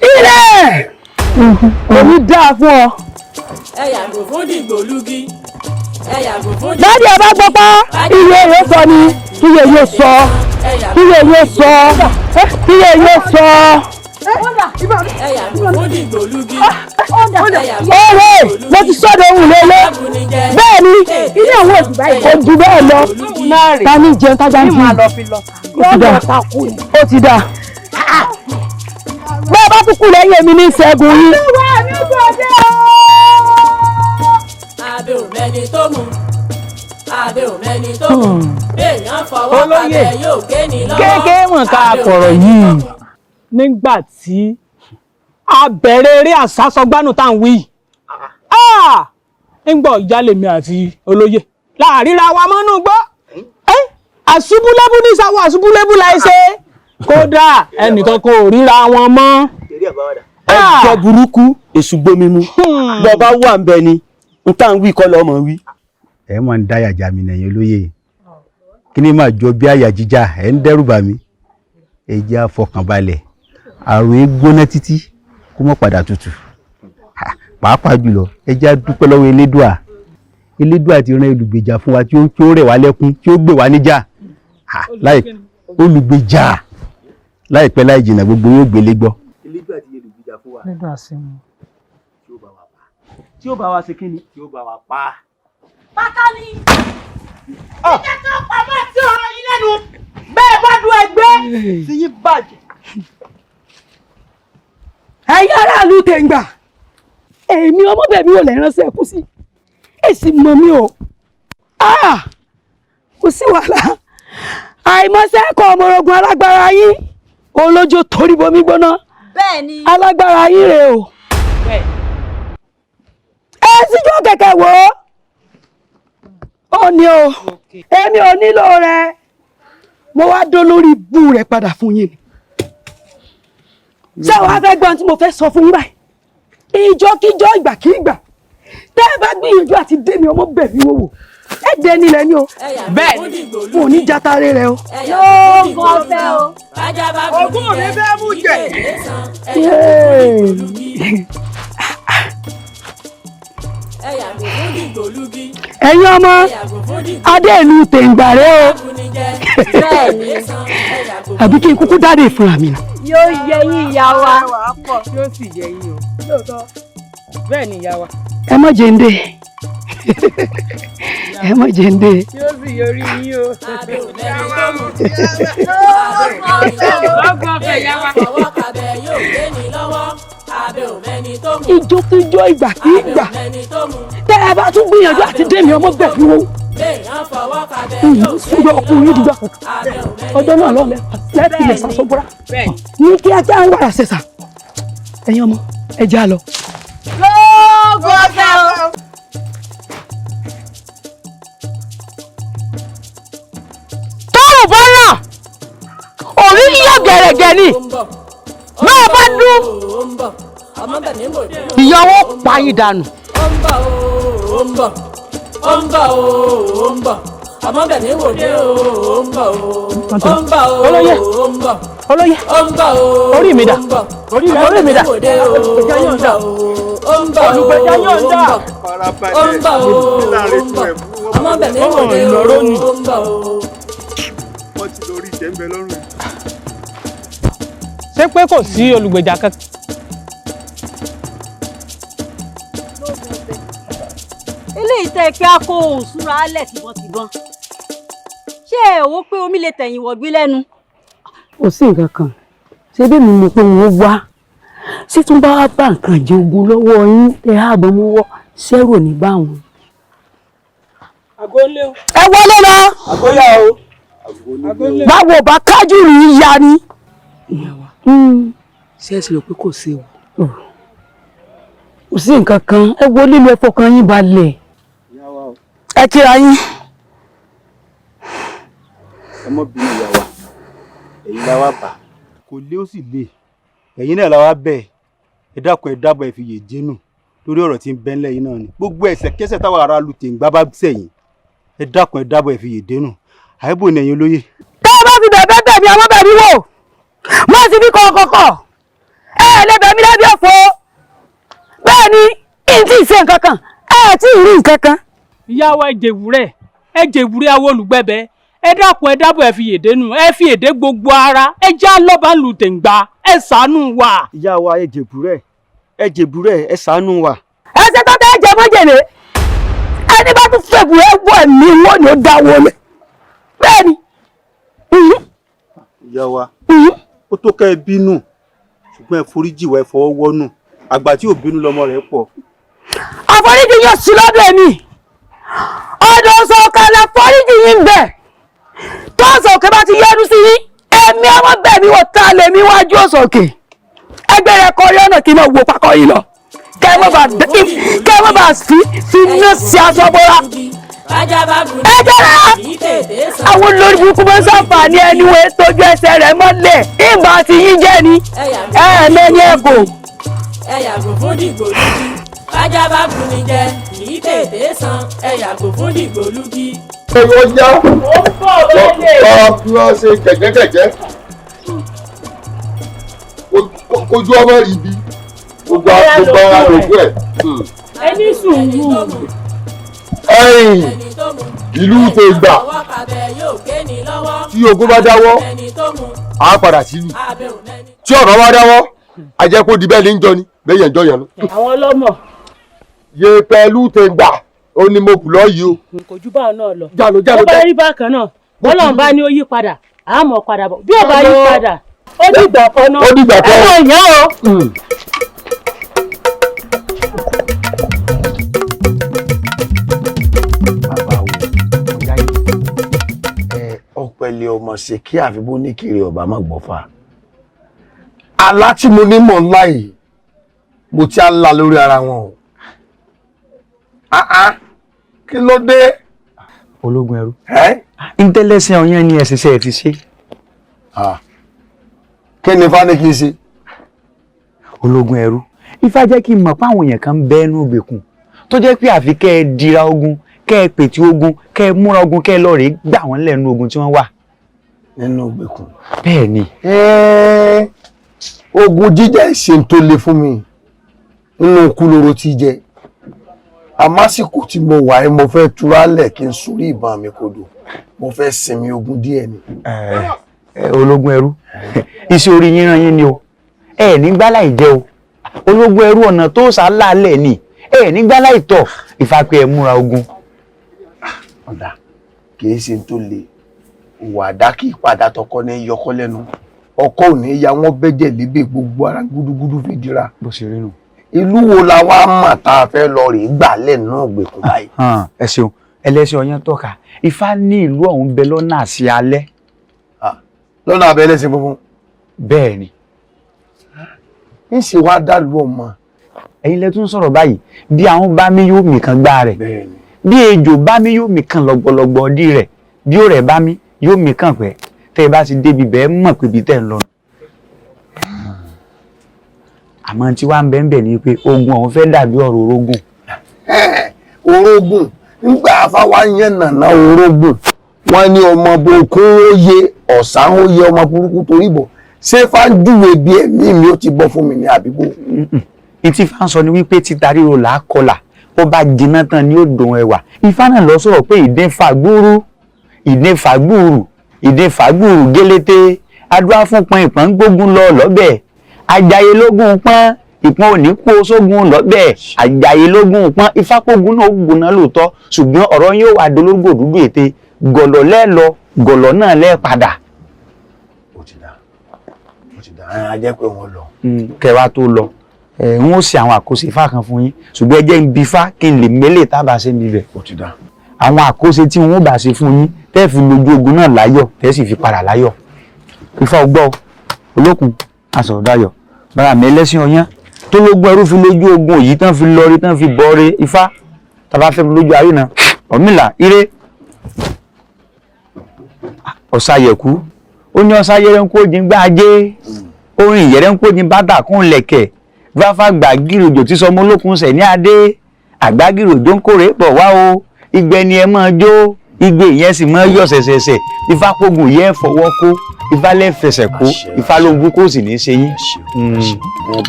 Ilẹ̀! Èmi dáa fún ọ. Ẹ yàgò fún dìgbòlugi. Ẹ yàgò fún dìgbòlugi. Dádì ẹ bá gbọ́ pa iye yóò sọ ni iye yóò sọ iye yóò sọ iye yóò sọ. Ẹ yàgò fún dìgbòlugi. Ọ̀rẹ́ mo ti sọ́dọ̀ ohun lélẹ̀ bẹ́ẹ̀ ni ilé àwọn kò jù bẹ́ẹ̀ lọ ta ní jẹun tájà ń fi ó ti dà bẹ́ẹ̀ bá tún kú lẹ́yìn èmi ní ìṣẹ́gun yín. Abẹ́ ò mẹ́ni tó mú. Abẹ́ ò mẹ́ni tó mú. Béèyàn fọwọ́ kabẹ̀ yóò gé ni lọ́wọ́. Kéèké mọ̀ ká kọ̀rọ̀ yìí. Nígbà tí a bẹ̀rẹ̀ eré àsásọgbánù tá à ń wí yìí. Ńgbọ̀ ìyálé mi àti olóyè. Láàríra wa mọ́nú gbọ́. Àṣubúlébú ní sáwọ́ àṣubúlébú láì ṣe. Kódà ẹnìkan kò ríra wọn mọ́. Ẹjọ́ burúkú èṣù gbomi mu. Bọ́ bá wà ń bẹ ni n tá ń wí kọ́ lọ́mọ wí. Ẹ máa ń dá àyà mi nẹ̀yìn olóyè. Kí ni máa jọ bí àyà jíjà ẹ̀ ń dẹ́rù bà mí. Ẹ jẹ́ àfọkànbalẹ̀. Àrùn é gbóná títí kó mọ́ padà tutù. Pàápàá jùlọ ẹ jẹ́ á dúpẹ́ lọ́wọ́ Elédùà. Elédùà ti rán olùgbèjà fún wa tí ó rẹ̀ wá lẹ́kún tí ó gbè wá níjà. Láì olùgbèjà láìpẹ́ láì jìnnà gbogbo yóò gbélé gbọ́. Elédùà ti olùgbèjà fún wa. Elédùà sí mi. Tí ó bá wa ṣe kí ni? Tí ó bá wa pa. Pátá ni. Ìjẹ́ kí ó pamọ́ sí ọ̀rọ̀ yín lẹ́nu. Bẹ́ẹ̀ bá dún ẹgbẹ́ tí yín bàjẹ́. Ẹ̀yin aráàlú Tẹ̀ǹgbà, èmi ọmọbẹ̀mí ò lè ránṣẹ́ kú sí. Èsì mọ̀ mi o. Kò sí wàhálà. Àìmọ̀sẹ́kọ̀ ọmọ ogun alágbára yín. Olójó torí bomi gbóná. Bẹ́ẹ̀ni. Alágbára yín rèé o. Ẹ síjú kẹ̀kẹ́ wò ó. Ó ní o, èmi ò nílò rẹ̀. Mo wá dó lórí ibú rẹ̀ padà fún yín ni. Ṣé wàá fẹ́ gbọ́n tí mo fẹ́ sọ fún yín báyìí? Ìjọkíjọ ìgbàkígbà. Tẹ́ ẹ bá gbìyànjú àti dé mi ọmọ bẹ̀ mí wò wò. Ẹ dé nílẹ̀ ni o. Bẹ́ẹ̀ mo ò ní jatare rẹ o. Lóògùn ọ̀fẹ́ o. Ogún mi fẹ́ mú jẹ. Ẹ̀yin ọmọ adé ìlú Tẹ̀ǹgbà rẹ o. Àbí kí n kúkú dáde fúnra mi nà. Yóò yẹ yín ìyá wa. Yóò sì yẹ yín o. Bẹ́ẹ̀ ni ìyá wa. Ẹ má jẹ́ ń dé. Ẹ má jẹ́ ń dé. Yóò sì yọrí yín o. Lóògùn ọ̀fẹ́ ìyá wa. Ìjókíjó ìgbàkígbà tẹ́ ẹ bá tún gbìyànjú àti dé mi ọmọ bẹ̀ mí wò. Ṣùgbọ́n ọkùnrin dùgbà kankan ọjọ́ náà lọ́lẹ̀ lẹ́ẹ̀tìlẹ̀ sàṣọ́búra ní kíákíá ń wàrà ṣẹ̀ṣà. Ẹ̀yin ọmọ ẹ já lọ. Lóògùn ọ̀fẹ́ o. Tọ́rùn bá ràn òrí yíyọ gẹ̀rẹ̀gẹ̀ ni bẹ́ẹ̀ bá dún ìyàwó pa yín dànù. Ó ń bọ̀ o, ó ń bọ̀. Ó ń bọ̀ o, ó ń bọ̀. Ọmọ bẹ̀ ní wòde o, ó ń bọ̀ o. Ó ń bọ̀ o, Olóyè. ó ń bọ̀. Olóyè. Ó ń bọ̀ o, Orí mi dà. ó ń bọ̀. Orí mi dà. Ọmọ bẹ̀ ní wòde o, ó ń bọ̀ o. Ó ń bọ̀ o, Olùgbèjà yóò ó ń dà. bọ̀. Ó ń bọ̀ o, ó ń bọ̀. Ọmọ bẹ̀ ní wòde o, ó ń bọ̀ o. Wọ́n ti lórí ìjẹ́ ń bẹ lọ́rùn ẹ̀. Ṣé pé kò sí olùgbèjà kankan. Eléyìí tẹ́ ẹ pé a kó ohùn súra álẹ̀ tìbọntìbọn, ṣé ẹ wò pé omi lè tẹ̀yìn wọ̀gbìn lẹ́nu? Kò sí nǹkan kan. Ṣé bí mi mọ̀ pé wọ́n wá ṣé tún bá wá bá nǹkan jẹ ogun lọ́wọ́ yín tẹ ààbọ̀ mọ́wọ́ ṣẹ́rò ní báwọn. Àgọ́ ńlé o. Ẹ wọlé lọ. Àgóyà o. Báwo bá kájú rí i ya ni. Ìyá wa, ṣé ẹ sì rò pé kò séwu? Kò sí nǹkan kan, ẹ wọlé lọ, ẹ fọkàn yín balẹ̀. Ẹ kíra yín. Ẹ mọ́ bínú ìyá wa, ẹ̀yin la wá bá. Kò lé ó sì lè, ẹ̀yin náà la wá bẹ̀. Ẹ dákun, ẹ dábọ̀, ẹ fi yè jẹ́nu lórí ọ̀rọ̀ tí ń bẹ ńlẹ̀ yìí náà ni. Gbogbo ẹ̀ṣẹ̀ kẹ́ṣẹ̀ táwọn ará lu tèǹgbà bá sẹ̀yìn, ẹ dákun, ẹ dábọ̀, ẹ fi yè dénú. Àyẹ̀bò ni ẹ̀yin olóyè. Tẹ́ ẹ bá fi bẹ̀bẹ̀ bẹ̀ mí, ọmọ bẹ̀ mí wò mo sì fi kọ̀ọ̀kọ̀kọ̀ ẹ lè bẹ̀ mí lẹ́bi ọ̀fọ̀. Bẹ́ẹ̀ ni kí n tí ì ṣe nǹkan kan, ẹ tí ì rí nǹkan kan. Ìyá wa, ẹ jèwúrẹ́, ẹ jèwúrẹ́ àwọn olùgbẹ́bẹ́. Ẹ dákun, ẹ dábọ̀, ẹ fi yèdè nù, ẹ fi èdè gbogbo ara ẹ já lọ́ba ń lu tèǹgbà, ẹ ṣàánú wa. Ìyá wa, ẹ jèbúrẹ́, ẹ jèbúrẹ́, ẹ ṣàánú wa. Ẹ ṣe tó tẹ́ ẹ jẹ mọ́jèlé, ẹni bá tún fẹ̀bù ẹ wọ̀ mí wọ́n ni ó dá wọlé. Bẹ́ẹ̀ ni. Ìyá wa, ó tó kẹ́ ẹ bínú, ṣùgbọ́n ẹ foríjì wá, ẹ fọwọ́ wọ́nù. Àgbà tí ò bínú lọmọ rẹ̀ pọ̀. Àforíjì yóò sí lọ́dọ̀ èmi. Ọ̀dọ̀ sọ̀kalẹ̀ àforíjì yín bẹ̀ tó sọ̀kè bá ti yọ́dún sí yín, èmi ọmọ bẹ̀ mi wò tá lèmi wájú òsòkè. Ẹgbẹ́ rẹ̀ kọrí ọ̀nà kí n máa wo pakọ́ yìí lọ, kẹ́ ẹ má bàa fi iná sí aṣọ bọ́ra. Ẹ jẹ́ra àwọn olórí burúkú máa ń ṣàǹfààní ẹni wọ́n tójú ẹsẹ̀ rẹ̀ mọ́lẹ̀. Ìgbà tí yín jẹ́ ni ẹ̀ẹ́mẹ́ni ẹ̀ kò. Ẹ yàgò fún dìgbòlugi, bájá bá bu ni jẹ kì í tètè san. Ẹ yàgò fún dìgbòlugi. Owó yá ọ kí wọ́n ṣe gẹ̀gẹ́gẹ̀gẹ́ kojú ọmọ ibi gbogbo ara lògùn ẹ̀. Ẹ ní sùúrù. Ẹ̀yìn ìlú tó gbà tí ogun bá dáwọ́, á padà sílùú. Tí ọ̀rọ̀ bá dáwọ́, a jẹ́ kó di bẹ́ẹ̀ ní jọ ni bẹ́ẹ̀ yẹn jọ yẹn lọ. Àwọn ọlọ́mọ. Yé pẹ̀lú tẹ̀gbà ó ní mo kù lọ yìí o. Kò ju báwọn náà lọ. Jalo jalo. Ó bá rí bákan náà, bọ́lá ń bá ní ó yí padà, àmọ́ padà bọ̀. Bí ó bá yí padà, ó dìgbà kan náà. Ó dìgbà kan. Ẹ máa yàn o. Bàbá wo ọ̀gá yìí, ẹ ọ̀pẹ̀lẹ̀ ọmọ ṣe kí àfibó ní kiri ọba má gbọ́fà. Àlá tí mo ní mọ̀ ńlá yìí, mo ti á la lórí ara wọn o. Kí ló dé? Ológun ẹrú. Ntẹ́lẹ́sìn ọ̀yán ni ẹ̀sìn ṣe ẹ̀ ti ṣe. Kí ni ifá ní kí n ṣe? Ológun ẹrú, ifá jẹ́ kí n mọ̀ pé àwọn èèyàn kan ń bẹ́ẹ̀ nú ìgbèkùn tó jẹ́ pé àfi kẹ́ ẹ dira ogun, kẹ́ ẹ pètè ogun, kẹ́ ẹ múra ogun, kẹ́ ẹ lọ rèé gbà wọ́n lẹ́nu ogun tí wọ́n wà. Nínú ìgbèkùn. Bẹ́ẹ̀ ni. Ogun jíjà ìṣe tó le fún mi nínú kúlóró tí jẹ, àmásìkò tí mo wà ẹ́, mo fẹ́ túra lẹ̀ kí n sórí ìbọn mi kodò, mo fẹ́ sinmi ogun díẹ̀ ni. Ológun ẹrú, iṣẹ́ orí yín rán yín ni o. Ẹ ní gbálà ìjẹ o. Ológun ẹrú, ọ̀nà tó sàálà ni ẹ ní gbálà ìtọ̀ ìfapẹ́ ẹ múra ogun. Ọ̀dà kì í ṣe tó le, òwò àdá kì í padà tọkọ ní yọkọ lẹ́nu, ọkọ ò ní ya wọ́n bẹ́jẹ̀ lébè, gbogbo ara gúdúgúdú fi dira. Bó ṣe rí nù. Ìlú wo la wá mọ̀ tá a fẹ́ lọ rèé gbà lẹ́nu ìgbèkùn báyìí? Ẹ ṣeun, ẹlẹ́sìn ọyán tọ́ka. Ifá ní ìlú ọ̀hún bẹ lọ́nà àṣẹ alẹ́. Lọ́nà abẹ́ ẹlẹ́sìn funfun. Bẹ́ẹ̀ ni. Ń ṣe wá dàlú ọmọ. Ẹ̀yin lẹ tún sọ̀rọ̀ báyìí, bí àwọn bá mi yóò mì kan gbá rẹ̀, bí ejò bá mi yóò mì kan lọ́gbọ̀lọ́gbọ̀ ọdí rẹ̀, bí ó rẹ̀ bá mi yóò mì kan pẹ́. Tẹ́ ẹ bá ti débi bẹ́ẹ̀ mọ̀ pé ibi tẹ́ ń lọ. Àmọ́ tí wàá ń bẹ́ẹ̀ bẹ́ẹ̀ ni pé ogun ọ̀hún fẹ́ dàbí ọ̀rọ̀ orógùn. Orógùn nígbà afáwa yẹn nàná orógùn, wọn ní ọmọ boko ó yé ọ̀sán ó yé ọmọ burúkú torí bọ̀ ṣé fájúwe bí ẹ̀mí mi ó ti bọ́ fún mi ní àbíbò. Ìtí ifá ń sọ ni wípé títa ríro là á kọlà, ó bá jiná tán ni ó dùn ẹwà. Ifá náà lọ sọ̀rọ̀ pé ìdín fàgbúrú, ìdín fàgbúrú, ìdín fàgbúrú gélété. Adúlá fún pọn ìpọ́n gbógun lọ lọ́bẹ̀. Àjàyè lógún pọ́n ìpọ́n ò ní kú sógun lọ́bẹ̀. Àjàyè lógún pọ́n Ifápógun náà gbóná lóòótọ́, ṣùgbọ́n ọ̀rọ̀ yín ó wà dológbò dúdú ète. Gọ̀lọ̀ lẹ́ẹ̀lọ, gọ̀lọ̀ náà lẹ́ẹ̀ padà. Ó ti dà, ó ti dà, á jẹ́ pé wọ́n lọ. Kẹwàá tó lọ, n ó ṣe àwọn àkóso ifá kan fún yín, ṣùgbọ́n ẹ jẹ́ n bi ifá kí n lè mélè tábà ṣe ń bibẹ̀. Ó ti dà. Àwọn àkóso tí wọ́n bá ṣe fún yín tẹ́ fi lójú ogun náà láyọ̀, tẹ́ sì fi padà láyọ̀. Ifá ọgbọ́ olókun asọ̀rọ̀dayọ̀ bára mi ẹlẹ́sìn ọyán tó lógún ẹrú fi lójú ogun òyì tán fi lọrí tán fi bọ́ọ̀rẹ́ ifá tàbá fẹ́ fi lójú ayé náà Ọ̀rúnmìlà ire ọ̀sàyẹ̀kú ó ní ọ̀sàyẹ̀rẹ̀ ń kó jin gbá ajé orin ìyẹ̀rẹ̀ ń kó jin bàtà kún lẹ̀kẹ̀ fáfá gbàgìrì òjò tí sọmọ olókun sẹ̀ ní adé àgbàgìrì òjò ń kórè bọ̀ wá o igbe ni ẹ máa jó igbe ìyẹn sì máa yọ̀ ṣẹ̀ṣẹ̀ṣẹ̀ ifá kógun yẹ fọwọ́ kó ifá lẹ́ fẹsẹ̀ kó ifá lóògùn kó sì ní í ṣe yín.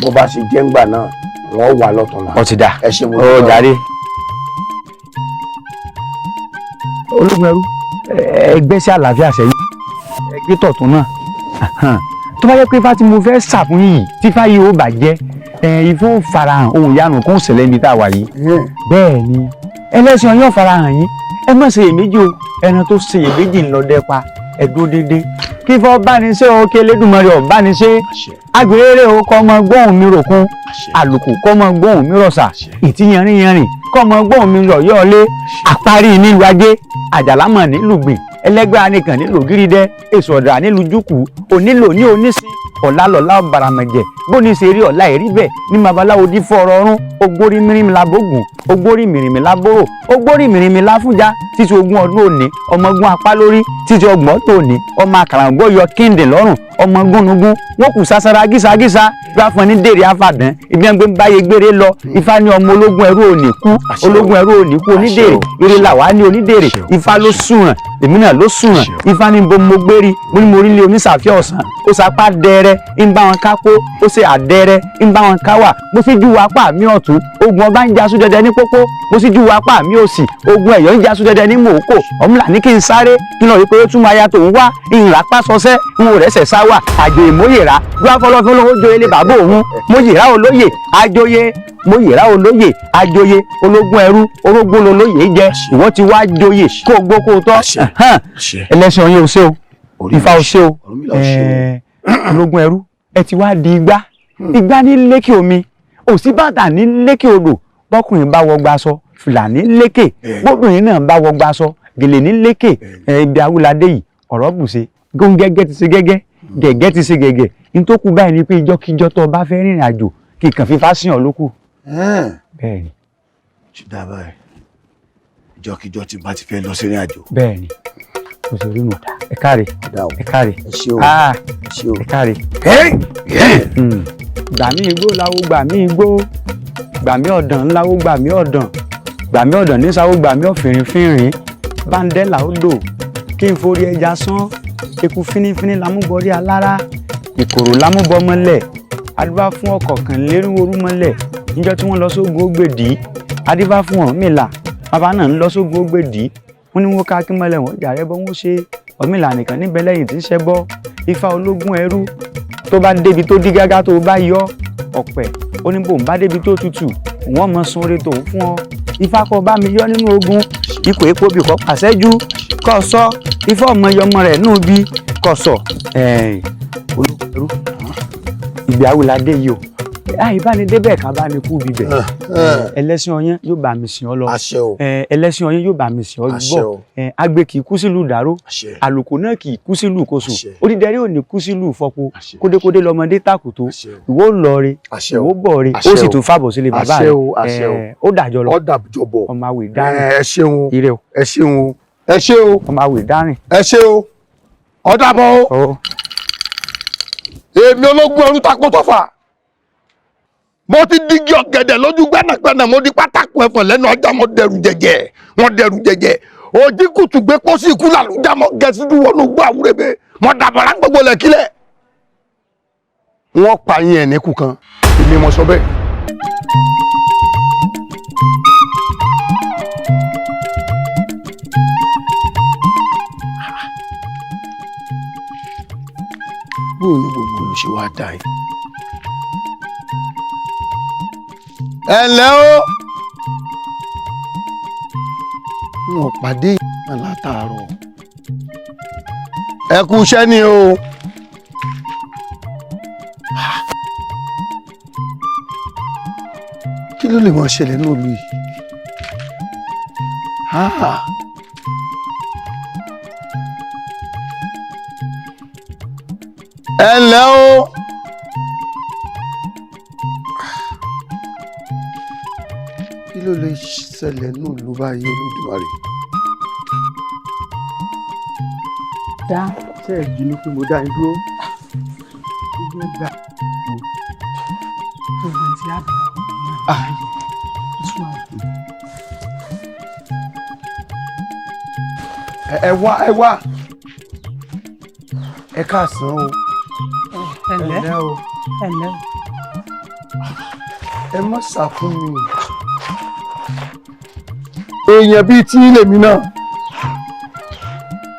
Bó bá ṣe jẹ́ ńgbà náà wọ́n wà lọ́tọ̀ọ̀la. Ó ti dà ẹ ṣe mo ọ jàre. Ológun ẹrú ẹgbẹ́ sí àlàáfíà sẹ́yìn ẹgbẹ́ tọ̀tún náà tó bá yẹ pé ifá tí mo fẹ́ sàfún yìí tí ifá yìí ó bàjẹ́ ifá ó farahàn ohun ìyanu kò ń ṣẹlẹ̀ níbi tá a wà yìí. Bẹ́ẹ̀ ni ẹlẹ́sìn ọyàn farahàn yín ẹ má ṣe iyèméjì o ẹran tó ṣe iyèméjì ń lọ dẹ́pa ẹ dúró déédéé kí fọ́ bá ní ṣe o kí Elédùmarè ọ̀ bá ní ṣe agbèrè o kọ́ ọmọ gbóhùn mi ròkun àlùkò kọ́ ọmọ gbóhùn mi rọ̀ṣà ìtìyanrìnyanrìn kọ́ ọmọ gbóhùn mi rọ̀ yọ̀ọ́lé àparí nílùú ajé àjàlámọ̀ nílùú gbìn ẹlẹ́gbẹ́ anìkàn nílùú gírídẹ́ èso ọ̀dà nílùú júkù onílò ní onísìn ọ̀làlọ́lá ọ̀bàràmọ̀jẹ̀ bóni ṣe rí ọ̀la ẹ̀rí bẹ́ẹ̀ ní babaláwo dí fọ́ ọ̀rọ̀ ọ̀run ogbórí mìrìmì labógun ogbórí mìrìmì labóró ogbórí mìrìmì láfúnjá títí ogún ọdún òní ọmọgún apá lórí títí ọgbọ̀n tòní ọmọ àkàràǹgbọ́ yọ kíndè lọ́rùn ọmọ gúnugún wọn kù sásara gíságísá gbáfọn ní dèrè àfàdán ibi ẹgbẹ́ ń báyé gbére lọ ifá ní ọmọ ológun ẹrú òní kú ológun ẹrú òní kú onídèrè ire làwa ní onídèrè ifá ló sùnràn èmi náà ló sùnràn ifá ní bo mo gbérí mo ní mo rí ilé onísàfíà ọ̀sán ó sapá dẹrẹ ń bá wọn kápó ó ṣe àdẹrẹ ń bá wọn káwà mo sì ju apá mi ọ̀tún ogun ọba ń jasú dẹdẹ ní pópó mo sì ju apá mi òsì ogun ẹ̀yọ́ ń jasú dẹdẹ ní mòókò ọ̀mùlà ní kí n sáré kí n lọ rí pé ó tún máa ya tòun wá ìrìnlápá sọsẹ́ ń wò rẹ́sẹ̀ sáwà àjò ìmóyèrà gbáfọlọ́fún ló ń joyè lé bàbá òun móyèrà olóyè àjòyè móyèrà olóyè àjòyè ológun ẹrú orógbó lolóyè jẹ ìwọ ti wá joyè kó o gbó kó o tọ́ ẹlẹ́sìn ọyẹ́ o ṣé o ifá o ṣé o ológun ẹrú ẹ ti wá di igbá igbá ní lékè omi òsínbàtà ní lékè odò bọ́kùnrin bá wọgbà aṣọ fìlà ní lékè bóbìnrin náà bá wọgbà aṣọ gèlè ní lékè ibi awúladé yìí ọ̀rọ̀ bùṣe góńgẹ́gẹ́ ti ṣe gẹ́gẹ́ gẹ̀gẹ́ ti ṣe gẹ̀gẹ́ ní tó kù báyìí ni pé ìjọ́kíjọ́ tó o bá fẹ́ rìnrìn àjò kí kàn fífa sí ọ lókù. Bẹ́ẹ̀ni. Ṣé dábàá ẹ ìjọ́kíjọ́ tí bá ti fẹ́ lọ sí ìrìn àjò. Bẹ́ẹ̀ni kò sí rí nù ẹ káre ẹ káre ẹ káre. Gbà mí igbó láwo gbà mí igbó gbà mí ọ̀dàn ńláwo gbà mí ọ̀dàn gbà mí ọ̀dàn nísàwó gbà mí ọ̀fìnrìnfìnrìn báńdẹ́là ó lò kí n forí ẹja sán eku fínífíní lámúbọrí alára ìkòrò lámúbọmọlẹ̀ adúbá fún ọkọ̀ kan lérúwó orúmọlẹ̀ níjọ́ tí wọ́n lọ sógun ógbèdì adíbá fún Ọ̀rúnmìlà bàbá náà ń lọ sógun ógbèdì wọ́n ní wọ́n ká akínmọ́lẹ̀ wọ́n jàre bọ́ wọ́n ṣe Ọ̀rúnmìlà nìkan níbẹ̀ lẹ́yìn tí ń ṣẹ́ bọ́ ifá ológun ẹrú tó bá débi tó dí gágá tó bá yọ ọ̀pẹ̀ ó ní bòun bá débi tó tutù wọ́n mọ sun oore tòun fún ọ ifá kọ́ bá mi yọ nínú ogun ikọ̀ epo bì kọ́ pàṣẹ́jú kọ́ sọ ifá ọmọ yọmọ rẹ̀ nù bí kọ́ sọ ológun ẹrú ìgbé awúladé yìí o àìbánidébẹ̀ kan bá ní kú bíbẹ̀ ẹlẹ́sìn ọyán yóò bá mi sìn ọ́ lọ ẹlẹ́sìn ọyán yóò bá mi sìn ọ́ bọ̀ agbe kì í kú sílùú dàró àlùkò náà kì í kú sílùú kosùn odídẹrẹ́ ò ní kú sílùú fọpo kódékódé lọmọdé tàkùtò ìwọ lọ re ìwọ bọ̀ re ó sì tún fàbọ̀ sílé bàbá rẹ ó dàjọ lọ ọmọ àwẹ̀ dárìn ire o ẹ ṣeun o ẹ ṣe o ọmọ àwẹ̀ dárìn ẹ ṣe o ọ̀dàbọ̀ o èmi ológun ẹrú takò tọ́fà mo ti dígí ọ̀gẹ̀dẹ̀ lójú gbẹ́nàgbẹ́nà mo di pátákó ẹ̀fọ̀n lẹ́nu ọjà mo dẹrù jẹjẹ mo dẹrù jẹjẹ òjì kùtù gbé pósí ikú làlújà mo gẹ̀ẹ́sì wọnú gbọ́ àwúrẹ́bẹ mo dàbọ̀rà gbogbo lẹ́kílẹ̀. Wọ́n pa yín ẹ̀ níkù kan èmi mo sọ bẹ́ẹ̀. ṣe wá dà yìí. Ẹ ǹlẹ́ o, n ò pàdé ìyá látàárọ̀. Ẹ kú iṣẹ́ ni o. Kí ló lè máa ṣẹlẹ̀ ní òlu yìí? Ẹ ǹlẹ́ o. Kí ló lè ṣẹlẹ̀ ní òlu báyìí, Olódùmarè? Dá. Ṣé ẹ bínú pé mo dá yín dúró? Gbogbo ẹ gbà. Gbogbo ẹ ti á bẹ̀rẹ̀ náà. Ẹ wá, ẹ wá, ẹ káàsán o. Ẹ ǹlẹ́ o. Ẹ ǹlẹ́ o. Ẹ má sá fún mi. Èèyàn bíi tí lèmi náà,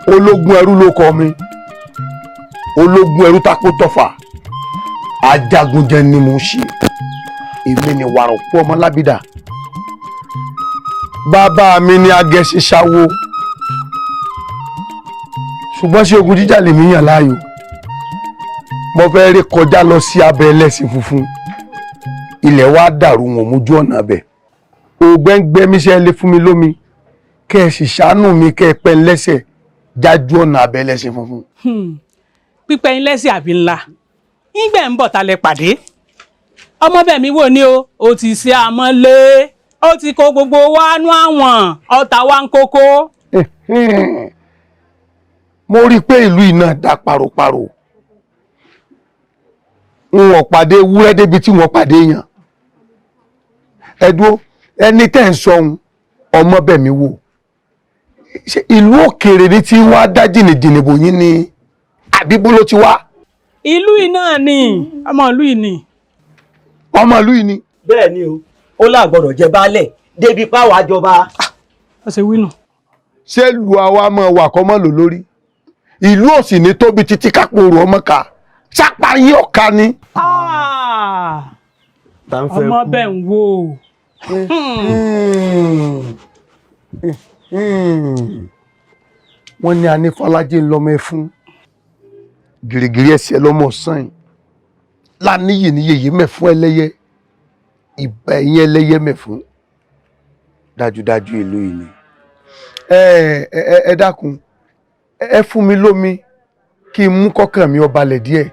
ológun ẹrú ló kọ mi, ológun ẹrú tako tọfà, ajagunjẹ ni mo ń ṣe. Èmi ni wàrọ̀pọ̀ ọmọ lábìdá, bàbá mi ni agẹṣinṣáwó, ṣùgbọ́n ṣé ogun jíjà lèmi yàn láàyò. Mo fẹ́ rí kọjá lọ sí abẹ́ ẹlẹ́sìn funfun, ilẹ̀ wa dàrú, wọn mójú ọ̀nà abẹ. Ògbẹ́ngbẹ́míṣẹ́ lè fún mi lómi, kẹ́ ẹ sì ṣàánú mi, kẹ́ ẹ pẹ́ lẹ́sẹ̀ jájú ọ̀nà abẹ́ ẹlẹ́sìn funfun. Pípẹ́ yín lẹ́sìn àbí ńlá ńgbẹ́ ń bọ̀ ta lẹ pàdé ọmọ bẹ́ẹ̀ mi wò ni o, ó ti ṣe àmọ́lé, ó ti kó gbogbo wa nú àwọn ọ̀tá wa ń kókó. Mo rí i pé ìlú iná dá paroparo, n ò pàdé ewúrẹ́ débi tí wọ́n pàdé yàn. Ẹ dúró, ẹni tẹ́ ń sọ ohun ọmọ bẹ̀ mí wò, ṣé ìlú òkèèrè ni tí wọ́n á dá jìnnìjìnnì bò yín ni, àbí bó ló ti wá? Ìlú iná ni, ọmọ ìlú yìí ni. Ọmọ ìlú yìí ni. Bẹ́ẹ̀ ni o, ó là gbọ́dọ̀ jẹ baálẹ̀ débi páwọn àjọba. Ó ṣe wí nù. Ṣé lu àwa máa wà kọ́ mọ́ lò lórí ìlú òsì ní tóbi títí kápòrò ọmọ ká sápá yín ọ̀ka ni. Ọmọ bẹ́ẹ̀ ń wò. Wọ́n ní anífọlájì ńlọmọ ẹ fún gìrìgìrì ẹsẹ̀ lọ́mọ ọ̀sán yìí láníyì ní yèyé mẹ́fún ẹlẹ́yẹ, ìbà ẹ̀yìn ẹlẹ́yẹ mẹ́fún. Dájúdájú ìlú yìí ni. Ẹ dákun, ẹ fún mi lómi kí n mú kọ́kàn mi ó balẹ̀ díẹ̀,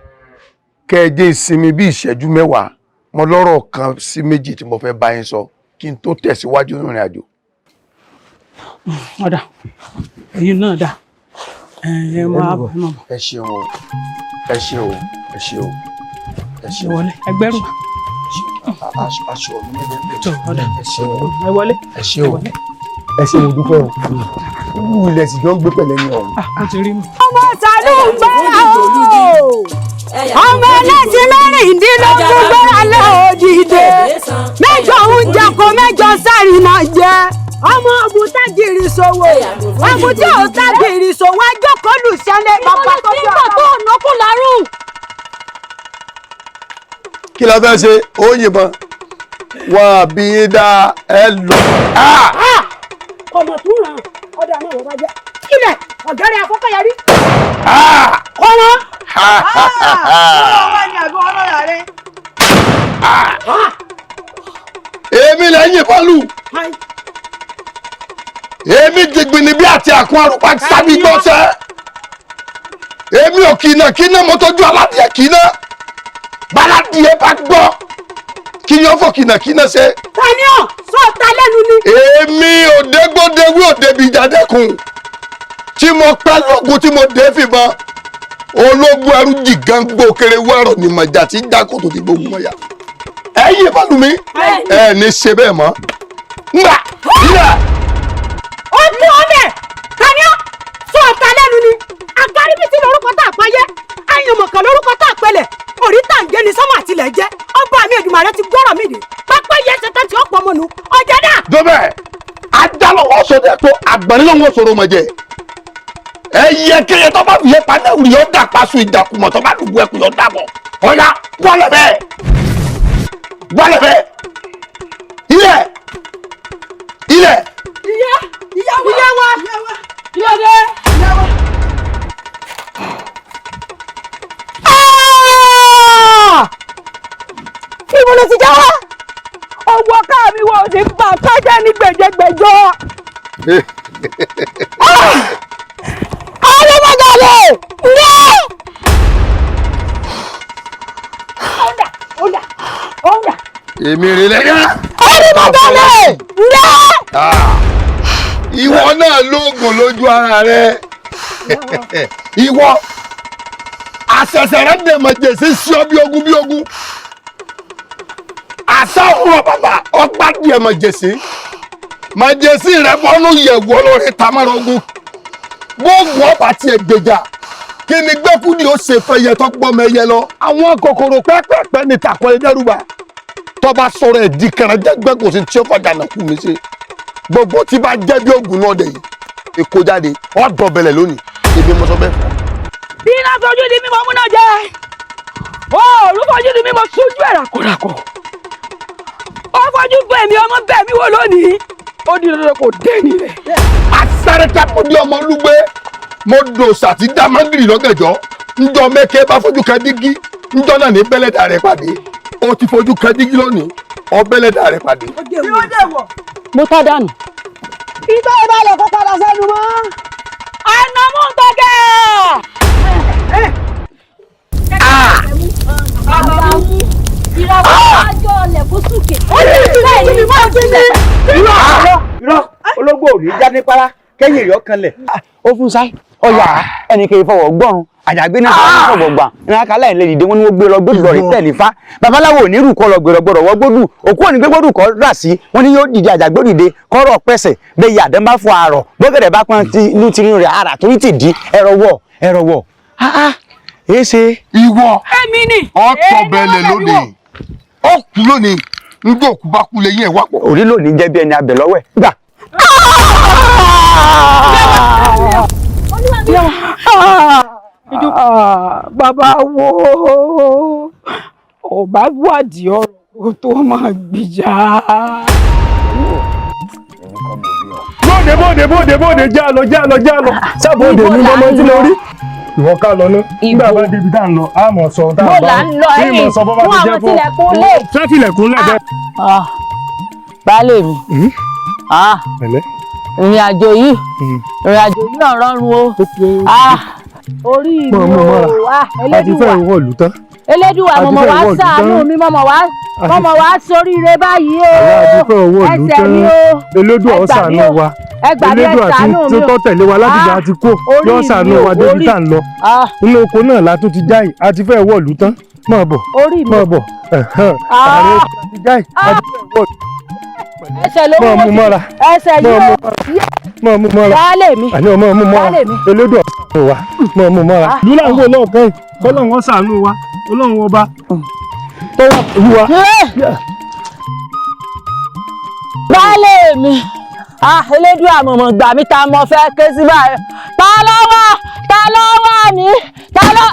kẹ́ ẹ jẹ́ ìsinmi bí ìṣẹ́jú mẹ́wàá. Mo lọ́rọ̀ kan sí méjì tí mo fẹ́ bá yín sọ kí n tó tẹ̀síwájú ìrìn àjò. Ọ̀dà èyí náà dà, ẹ máa bọ̀. Ẹ ṣeun o, ẹ ṣeun o, ẹ ṣeun o, ẹ ṣeun. Ẹ wọlé, ẹgbẹ́rún. Aṣọ mi ní bẹ́ẹ̀. Tó ọ̀dà, ẹ ṣeun o, ẹ wọlé. Ẹ ṣeun o, ẹ ṣeun o, dúpẹ́ o. Wú ilẹ̀ sì jọ ń gbé pẹ̀lẹ́ ní ọ̀hún. Ó ti rí mi. Ọmọ sàlù ń gbéra o, ọmọ ẹlẹ́sìn mẹ́rìndínlógún gbéra lé òdìdé, mẹ́jọ ń jẹko, mẹ́jọ sáré máa jẹ. Ọmọ ogun tágìrì ṣòwò, ogun tí ò tágìrì ṣòwò, ajókòólù sẹ́lẹ̀ bàbá tó bí ọ̀tá. Tó nọkùn lárùn. Kí la fẹ́ ṣe? Ó yìnbọn wọn bí dá ẹ lọ. Ọmọ tó ràn ọdọ àwọn ọmọ bá jẹ ilẹ̀ ọ̀gẹ́rẹ́ akọ́kọ́yẹrí. Kọ́mọ. Ọwọ́ ni àbí ọlọ́ra rẹ. Èmi lẹ́yìn bọ́ọ̀lù, èmi dìgbìnì bí àti àkún àrùpá sábì gbọ́sẹ̀. Èmi ò kìnà kìnà, mo tọ́jú aládìẹ kìnà, baládìẹ bá gbọ́ kí ni ó fò kìnà kìnà ṣe. Tani ọ̀ sọ ta lẹ́nu ni. Èmi ò dégbódéwé ò débi ìjàdẹ́kùn tí mo pẹ́ lógun tí mo dé fìbọn ológun ẹrú jìgàngbò kéré wẹ́rọ̀ ní mọ̀jà tí jákòtò ti gbógun mọ̀yà. Ẹ yí ìbálù mi, ẹ ní ṣe bẹ́ẹ̀ mọ́. Ngbà ngbà. Ó tún ọ bẹ̀, tani ọ̀ sọ ta lẹ́nu ni. Agaribiti lórúkọ tá a payé, ayànmọ̀kàn lórúkọ tá a pẹlẹ̀, orí tàǹgé ni sọ́mọ́ àtìlẹ̀ jẹ́. Ọba mi Èdùmàrè ti gbọ́rọ̀ mi dé, pápá yẹ ṣe tán tí ó pọ̀ mọ́nu ọjà dà. Dọ́bẹ̀ adálọ́wọ́ sọdẹ tó àgbọ̀nrín sọ̀rọ̀ mọ̀ jẹ. Ẹyẹ kéye tó bá fìyẹ pa náà yóò dà paṣọ ìjàkùmọ̀ tó bá dùgbò ẹkùn yóò dàbọ̀. Ọ̀yá wọlé bẹ́ẹ̀, wọlé bẹ́ẹ̀, ilẹ̀ ilẹ̀. Ìyá, ìyá wa, ìyá wa, ìyá dé. Ibo ló ti já wá? Ọwọ́ ká mi wọ́n ò sí bá kájá ní gbẹ̀jẹ̀gbẹ̀jọ. Ọlọ́mọdé ní. Ọ̀dà, ọ̀dà, ọ̀dà. Èmi rè lẹ́yìn. Ọlọ́mọdé ní. Ìwọ náà lóògùn lójú ara rẹ. Ìwọ àṣẹ̀ṣẹ̀ rẹ dèmọ̀ jèsè sí ọ bí ogun bí ogun. Àṣà òwúrọ̀ bàbá ọgbà díẹ̀ mọ̀ jèsè. Màjèsí rẹ bọ́nú yẹ̀wò olóore tamara ogun. Gbóògùn ọba tiẹ̀ gbèjà. Kí ni gbẹ́kúdì ó ṣe fẹ́ yẹ tó gbọ́ mẹ́yẹ lọ? Àwọn kòkòrò pẹ́pẹ́pẹ́ ni tàkọ́ ẹ dẹ́rùbà. Tọ́ba sọ̀rọ̀ ẹ̀ di kẹrẹ́jẹ́gbẹ́ kò sí tí ó fàjà nà kú mi ṣe. Gbogbo tí bá jẹ́ bí ògùn náà dẹ̀ yìí, èkó jáde, ọ̀dọ̀ bẹ̀lẹ̀ lónìí, èmi mo sọ bẹ́ẹ̀ fún ọ. Bí iná fojú di mímọ́ múná jẹ, òòrùn fojú di mímọ́ sójú ẹ̀ ràkòràkò. Ó fojú bọ èmi ọmọ bẹ́ẹ̀ mi wò lónìí, ó di dandan kò dé ní rẹ̀. Asáré kápò di ọmọ olúgbé, mo dò sàtí dá mángìrì lọ́gẹ̀jọ́, ńjọ mẹ́kẹ́ bá fojú kan dígí, ńjọ náà ní bẹ́lẹ́dà rẹ̀ pàdé. Ó ti fojú kan dígí lónìí, ọ bẹ́lẹ́dà rẹ̀ pàdé. Mo tọ́ dànù. Ìtọ́ ìbálẹ̀ kó padà sẹ́nu mọ́. Ànàmú tọ́kẹ́. Àbámú ìràwọ̀ àjọ ọ̀lẹ̀ kó súnkè. Ó ní ìpínlẹ̀ yìí máa gbé ní. Irọ́, irọ́, ológbò ò ní já ní para kẹ́yìn rẹ̀ ọ̀kanlẹ̀. Ó fún sáì ọyà ẹnì kejì fọwọ́ gbọ́run àjàgbé náà fọwọ́ fọwọ́ gbà ní akálẹ̀ ìlẹ̀ dìde wọn ni wọ́n gbé lọ gbódù lọ rí tẹ̀lé fa babaláwo ò ní rù kọ́ lọ gbèrò gbọ́dọ̀ wọ́ gbódù òkú òní gbé gbódù kọ́ rà sí wọn ni yóò dìde àjàgbé dìde kọ́rọ̀ pẹ̀sẹ̀ bẹ́ẹ̀ yà àdán bá fọ àrọ̀ gbọ́gẹ̀dẹ̀ bá pọ́n ti inú ti rin rẹ̀ ara torí ti di ẹ̀rọ wọ̀ ẹ̀rọ wọ̀ èsè. Ìwọ Èmi ni. ọ̀tọ̀ bẹ̀lẹ̀ lónìí, ó kú lónìí, njó òkú bá kú lẹ́yìn ẹ̀ wá pọ̀. Òrí lónìí jẹ́ bí ẹni abẹ lọ́wọ́ ẹ̀ gbà. Bàbá wo ò bá wádìí ọ̀rọ̀ tó máa gbìjà. Bóde bóde bóde bóde já lọ já lọ já lọ sábòde ní mọ́mọ́ tí mo rí. Ìwọ ká lọ ná. Nígbà bá débi tá à ń lọ, a mọ̀ sọ tá à Bó ń bá. là ń lọ Tí ẹ̀yìn mọ̀ sọ bọ́ bá fún ti jẹ́ àwọn fún. tilẹ̀kùn lé. Ṣé tilẹ̀kùn lẹ̀ bẹ́ẹ̀? Baálé mi, Pẹ̀lẹ́. ìrìn àjò yìí, ìrìn àjò yìí náà rọrùn o. Orí mi Mọ̀ mọ̀ mọ́ra. o, A ti Elédùwà. fẹ́ wọ̀lú tán. Elédùwà Àti mọ̀mọ́ fẹ́ wá wọ̀lú ṣàánú tán. mi, mọ̀mọ́ wá mọ̀mọ́ wá sóríire báyìí o. Àwa àti fẹ́ wọ̀lú Ẹsẹ̀ tán. mi o. Elédùà ó Ẹ gbà mí ṣàánú o. wa. Ẹ gbà mí, ẹ Elédùà tí ṣàánú mi tó o. tọ́ tẹ̀lé wa láti ìgbà àti kó Orí yóò mi ṣàánú o, wa débi orí. tá à ń lọ. Inú oko náà la tún ti jáì, a ti fẹ́ wọ̀lú tán. Máa bọ̀. Orí mi. Máa bọ̀. Ẹ̀hẹ́n. Ààrẹ ti jáì, a ti fẹ́ wọ̀lú. Ẹsẹ̀ ló Máa wúwo mú mọ́ra. Ẹsẹ̀ yìí Máa o. mú Máa mú mọ́ra. Baálé mi. Àní ọmọ mú mọ́ra. Baálé mi. Elédùà ṣàánú wa. Máa mú mọ́ra. Ìlú là ń wò lọ́ọ̀kan yìí. Kọ́lọ́run ó ṣàánú wa. Ọlọ́run ọba. Tó wà pẹ̀lú wa. Baálé mi, Elédùà mọ̀mọ̀ gbà mí ta mo fẹ́ ké sí báyìí. Ta ló wà? Ta ló wà ní? Ta ló?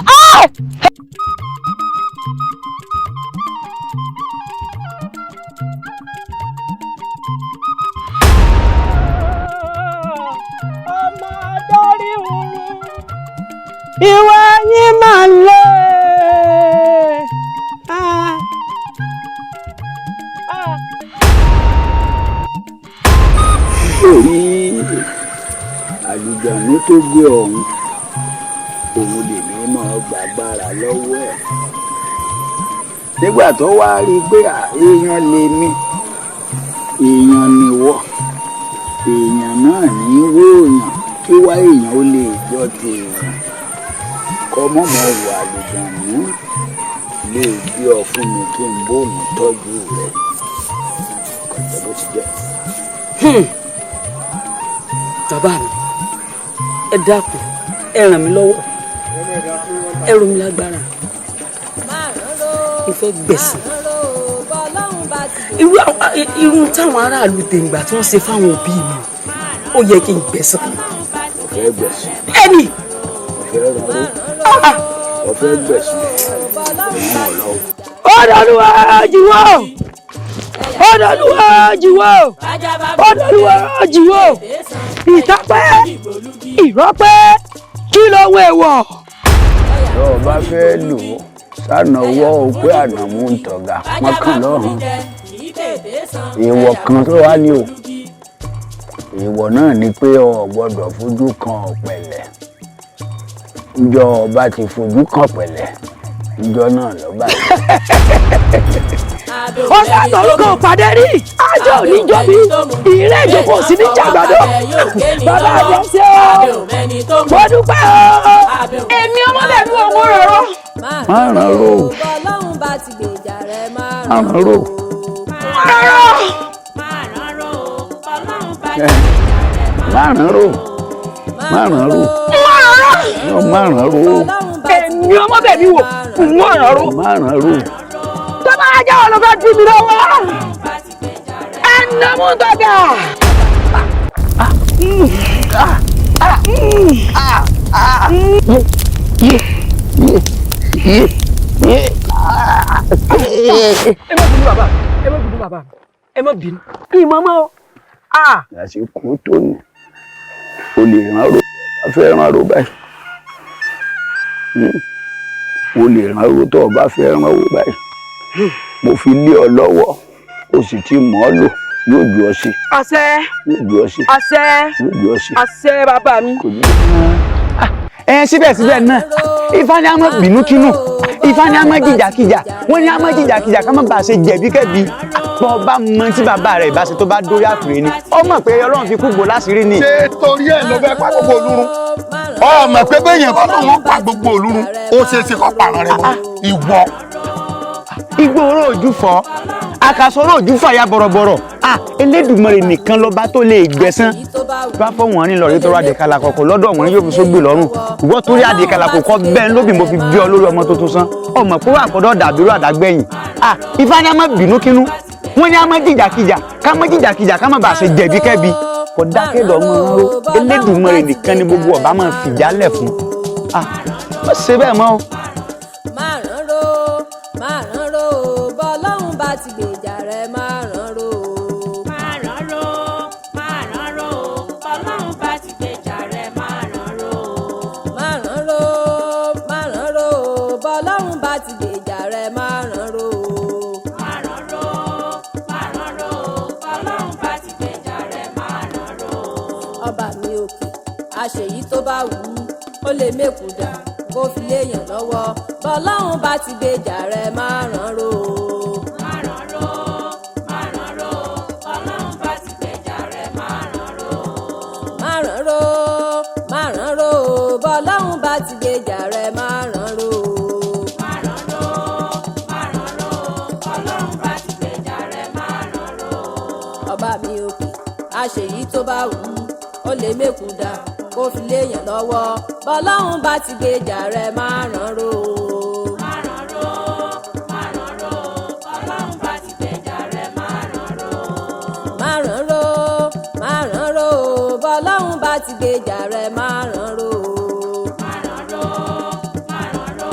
Adarí oorun ìwà yín máa ń lé. Ah. Ah. Torí àlùjànnú tó gbé ọ̀hún, òun lèmi máa gbàgbára lọ́wọ́ ẹ̀. Nígbà tó wá rí i pé èèyàn lèmi, èèyàn nìwọ, èèyàn náà ní wóòyàn, kí wá èèyàn ó lè jọ tèèyàn, kọ́ mọ̀mọ́ wọ àlùjànnú lè gbé ọ fún mi kí n bóun tọ́jú rẹ̀ kọjá bó ti jẹ́. Bàbá mi, ẹ dákun, ẹ ràn mí lọ́wọ́, ẹ rọ̀ mí lágbára, mo fẹ́ gbẹ̀san irú táwọn aráàlú tèǹgbà tí wọ́n ṣe fáwọn òbí mi, ó yẹ kí n gbẹ̀san. Ọ̀fẹ́ gbẹ̀san. Ẹni. Ọ̀fẹ́ rọrùn. Ọ̀fẹ́ gbẹ̀san. Ọdọọdúnwá jìwọ́, ọdọọdúnwá jìwọ́, ọdọọdúnwá jìwọ́. Ìtàpẹ́ ìrọ́pẹ́ kí ló wé wọ̀. Tó o bá fẹ́ lò ó sànàwọ́ òpé ànàmú ń tọ̀gà mọ́kàn lọ́hùn. Èèwọ̀ kan tó wá ní o, èèwọ̀ náà ni pé o ò gbọ́dọ̀ fojú kan ọ̀pẹ̀lẹ̀. Njọ́ ọba ti fojú kan ọ̀pẹ̀lẹ̀, njọ́ náà ló bá yẹ. Ọ̀sẹ̀ àtọ̀run kan pàdé rí àjọ oníjọ́ mi ìrẹ́ ìjókòó sí ní jàgbàdo. Bàbá mi ṣe o, mo dúpẹ́ o. Èmi ọmọ bẹ̀ mú owó rọrọ. Má ràn ró, má ràn ró. Má ràn ró, má ràn ró, má ràn ró. Èmi ọmọ bẹ̀ mi wò mú ọ̀rọ̀ ró. Má ràn ró. Tọ́ba ajá wọn ló fẹ́ dí mi lọ́wọ́. Ẹnà mú tọ́jà. Ẹ má bínú bàbá, ẹ má bínú bàbá, ẹ má bínú. Ìmọ̀ mọ́ o. Àsìkò tó ní o lè ràn ró, bá fẹ́ ràn ró báyìí. O lè ràn ró tó o bá fẹ́ ràn ró báyìí. Mo fi lé ọ lọ́wọ́, o sì ti mọ̀ ọ́ lò, yóò ju ọ sí. Àṣẹ. Yóò ju ọ sí. Àṣẹ. Yóò ju ọ sí. Àṣẹ bàbá mi. Ẹ síbẹ̀síbẹ̀ náà, Ifá ní a má bínú kínú, Ifá ní a má jìjàkìjà, wọ́n ní a má jìjàkìjà ká má bàa ṣe jẹ̀bi kẹ́bi. Bọ́ bá mọ tí bàbá rẹ̀ ìbáṣe tó bá dórí àpèrè ni, ó mọ̀ pé Ọlọ́run fi kú gbò láṣìírí ni. Ṣé torí ẹ̀ ló fẹ́ pa gbogbo olúrun? Ọmọ pé bẹ́yẹn bá lóun pa gbogbo olúrun, ó ṣeé ṣe kó pààrọ̀ rẹ̀ mọ́ ìwọ. Igbó oró ojú fọ́, àkàsọ̀ oró ojú fàya bọ̀rọ̀bọ̀rọ̀. Elédùmarè nìkan lọ́ba tó lè gbẹ̀san. Bá fọ́ wọn ní lọ́rí tó rà àdìkàlà kọ̀kọ̀ lọ́dọ̀ wọn yóò fi sógbè lọ́rùn. Ìwọ torí àdìkàlà kò kọ́ bẹ́ẹ̀ lóbì mo fi bí ọ lórí ọmọ tuntun sán. Ọmọ pé wà kọ́dọ̀ dàbí rú àdágbẹ̀yìn. Ifá ní a má bínú kínú, wọ́n ní a má jìjàkìjà, ká má jìjàkìjà, ká má bàa ṣe jẹ̀bi kẹ́bi. Kò dákẹ́dọ̀ mọ́ ọ́n ró. Elédùmarè nìkan ni gbogbo ọba máa fìjálẹ̀ fún. Má ṣe bẹ́ẹ̀ mọ́ o. Àṣeyí tó bá wù ú, ó lè mẹ́kù dà kó fi léèyàn lọ́wọ́. Bọ́lọ́hún bá ti gbèjà rẹ̀ máa ràn ró. Máa ràn ró, máa ràn ró, bọ́lọ́hún bá ti gbèjà rẹ̀ máa ràn ró. Máa ràn ró, máa ràn ró, bọ́lọ́hún bá ti gbèjà rẹ̀ máa ràn ró. Máa ràn ró, máa ràn ró, bọ́lọ́hún bá ti gbèjà rẹ̀ máa ràn ró. Ọba mi òkè, àṣeyí tó bá wù ú, ó lè mẹ́kù dà kó fi léèyàn lọ́wọ́. Bọ́lọ́hún bá ti gbèjà rẹ̀ máa ràn ró. Máa ràn ró, máa ràn ró, bọ́lọ́hún bá ti gbèjà rẹ̀ máa ràn ró. Máa ràn ró, máa ràn ró, bọ́lọ́hún bá ti gbèjà rẹ̀ máa ràn ró.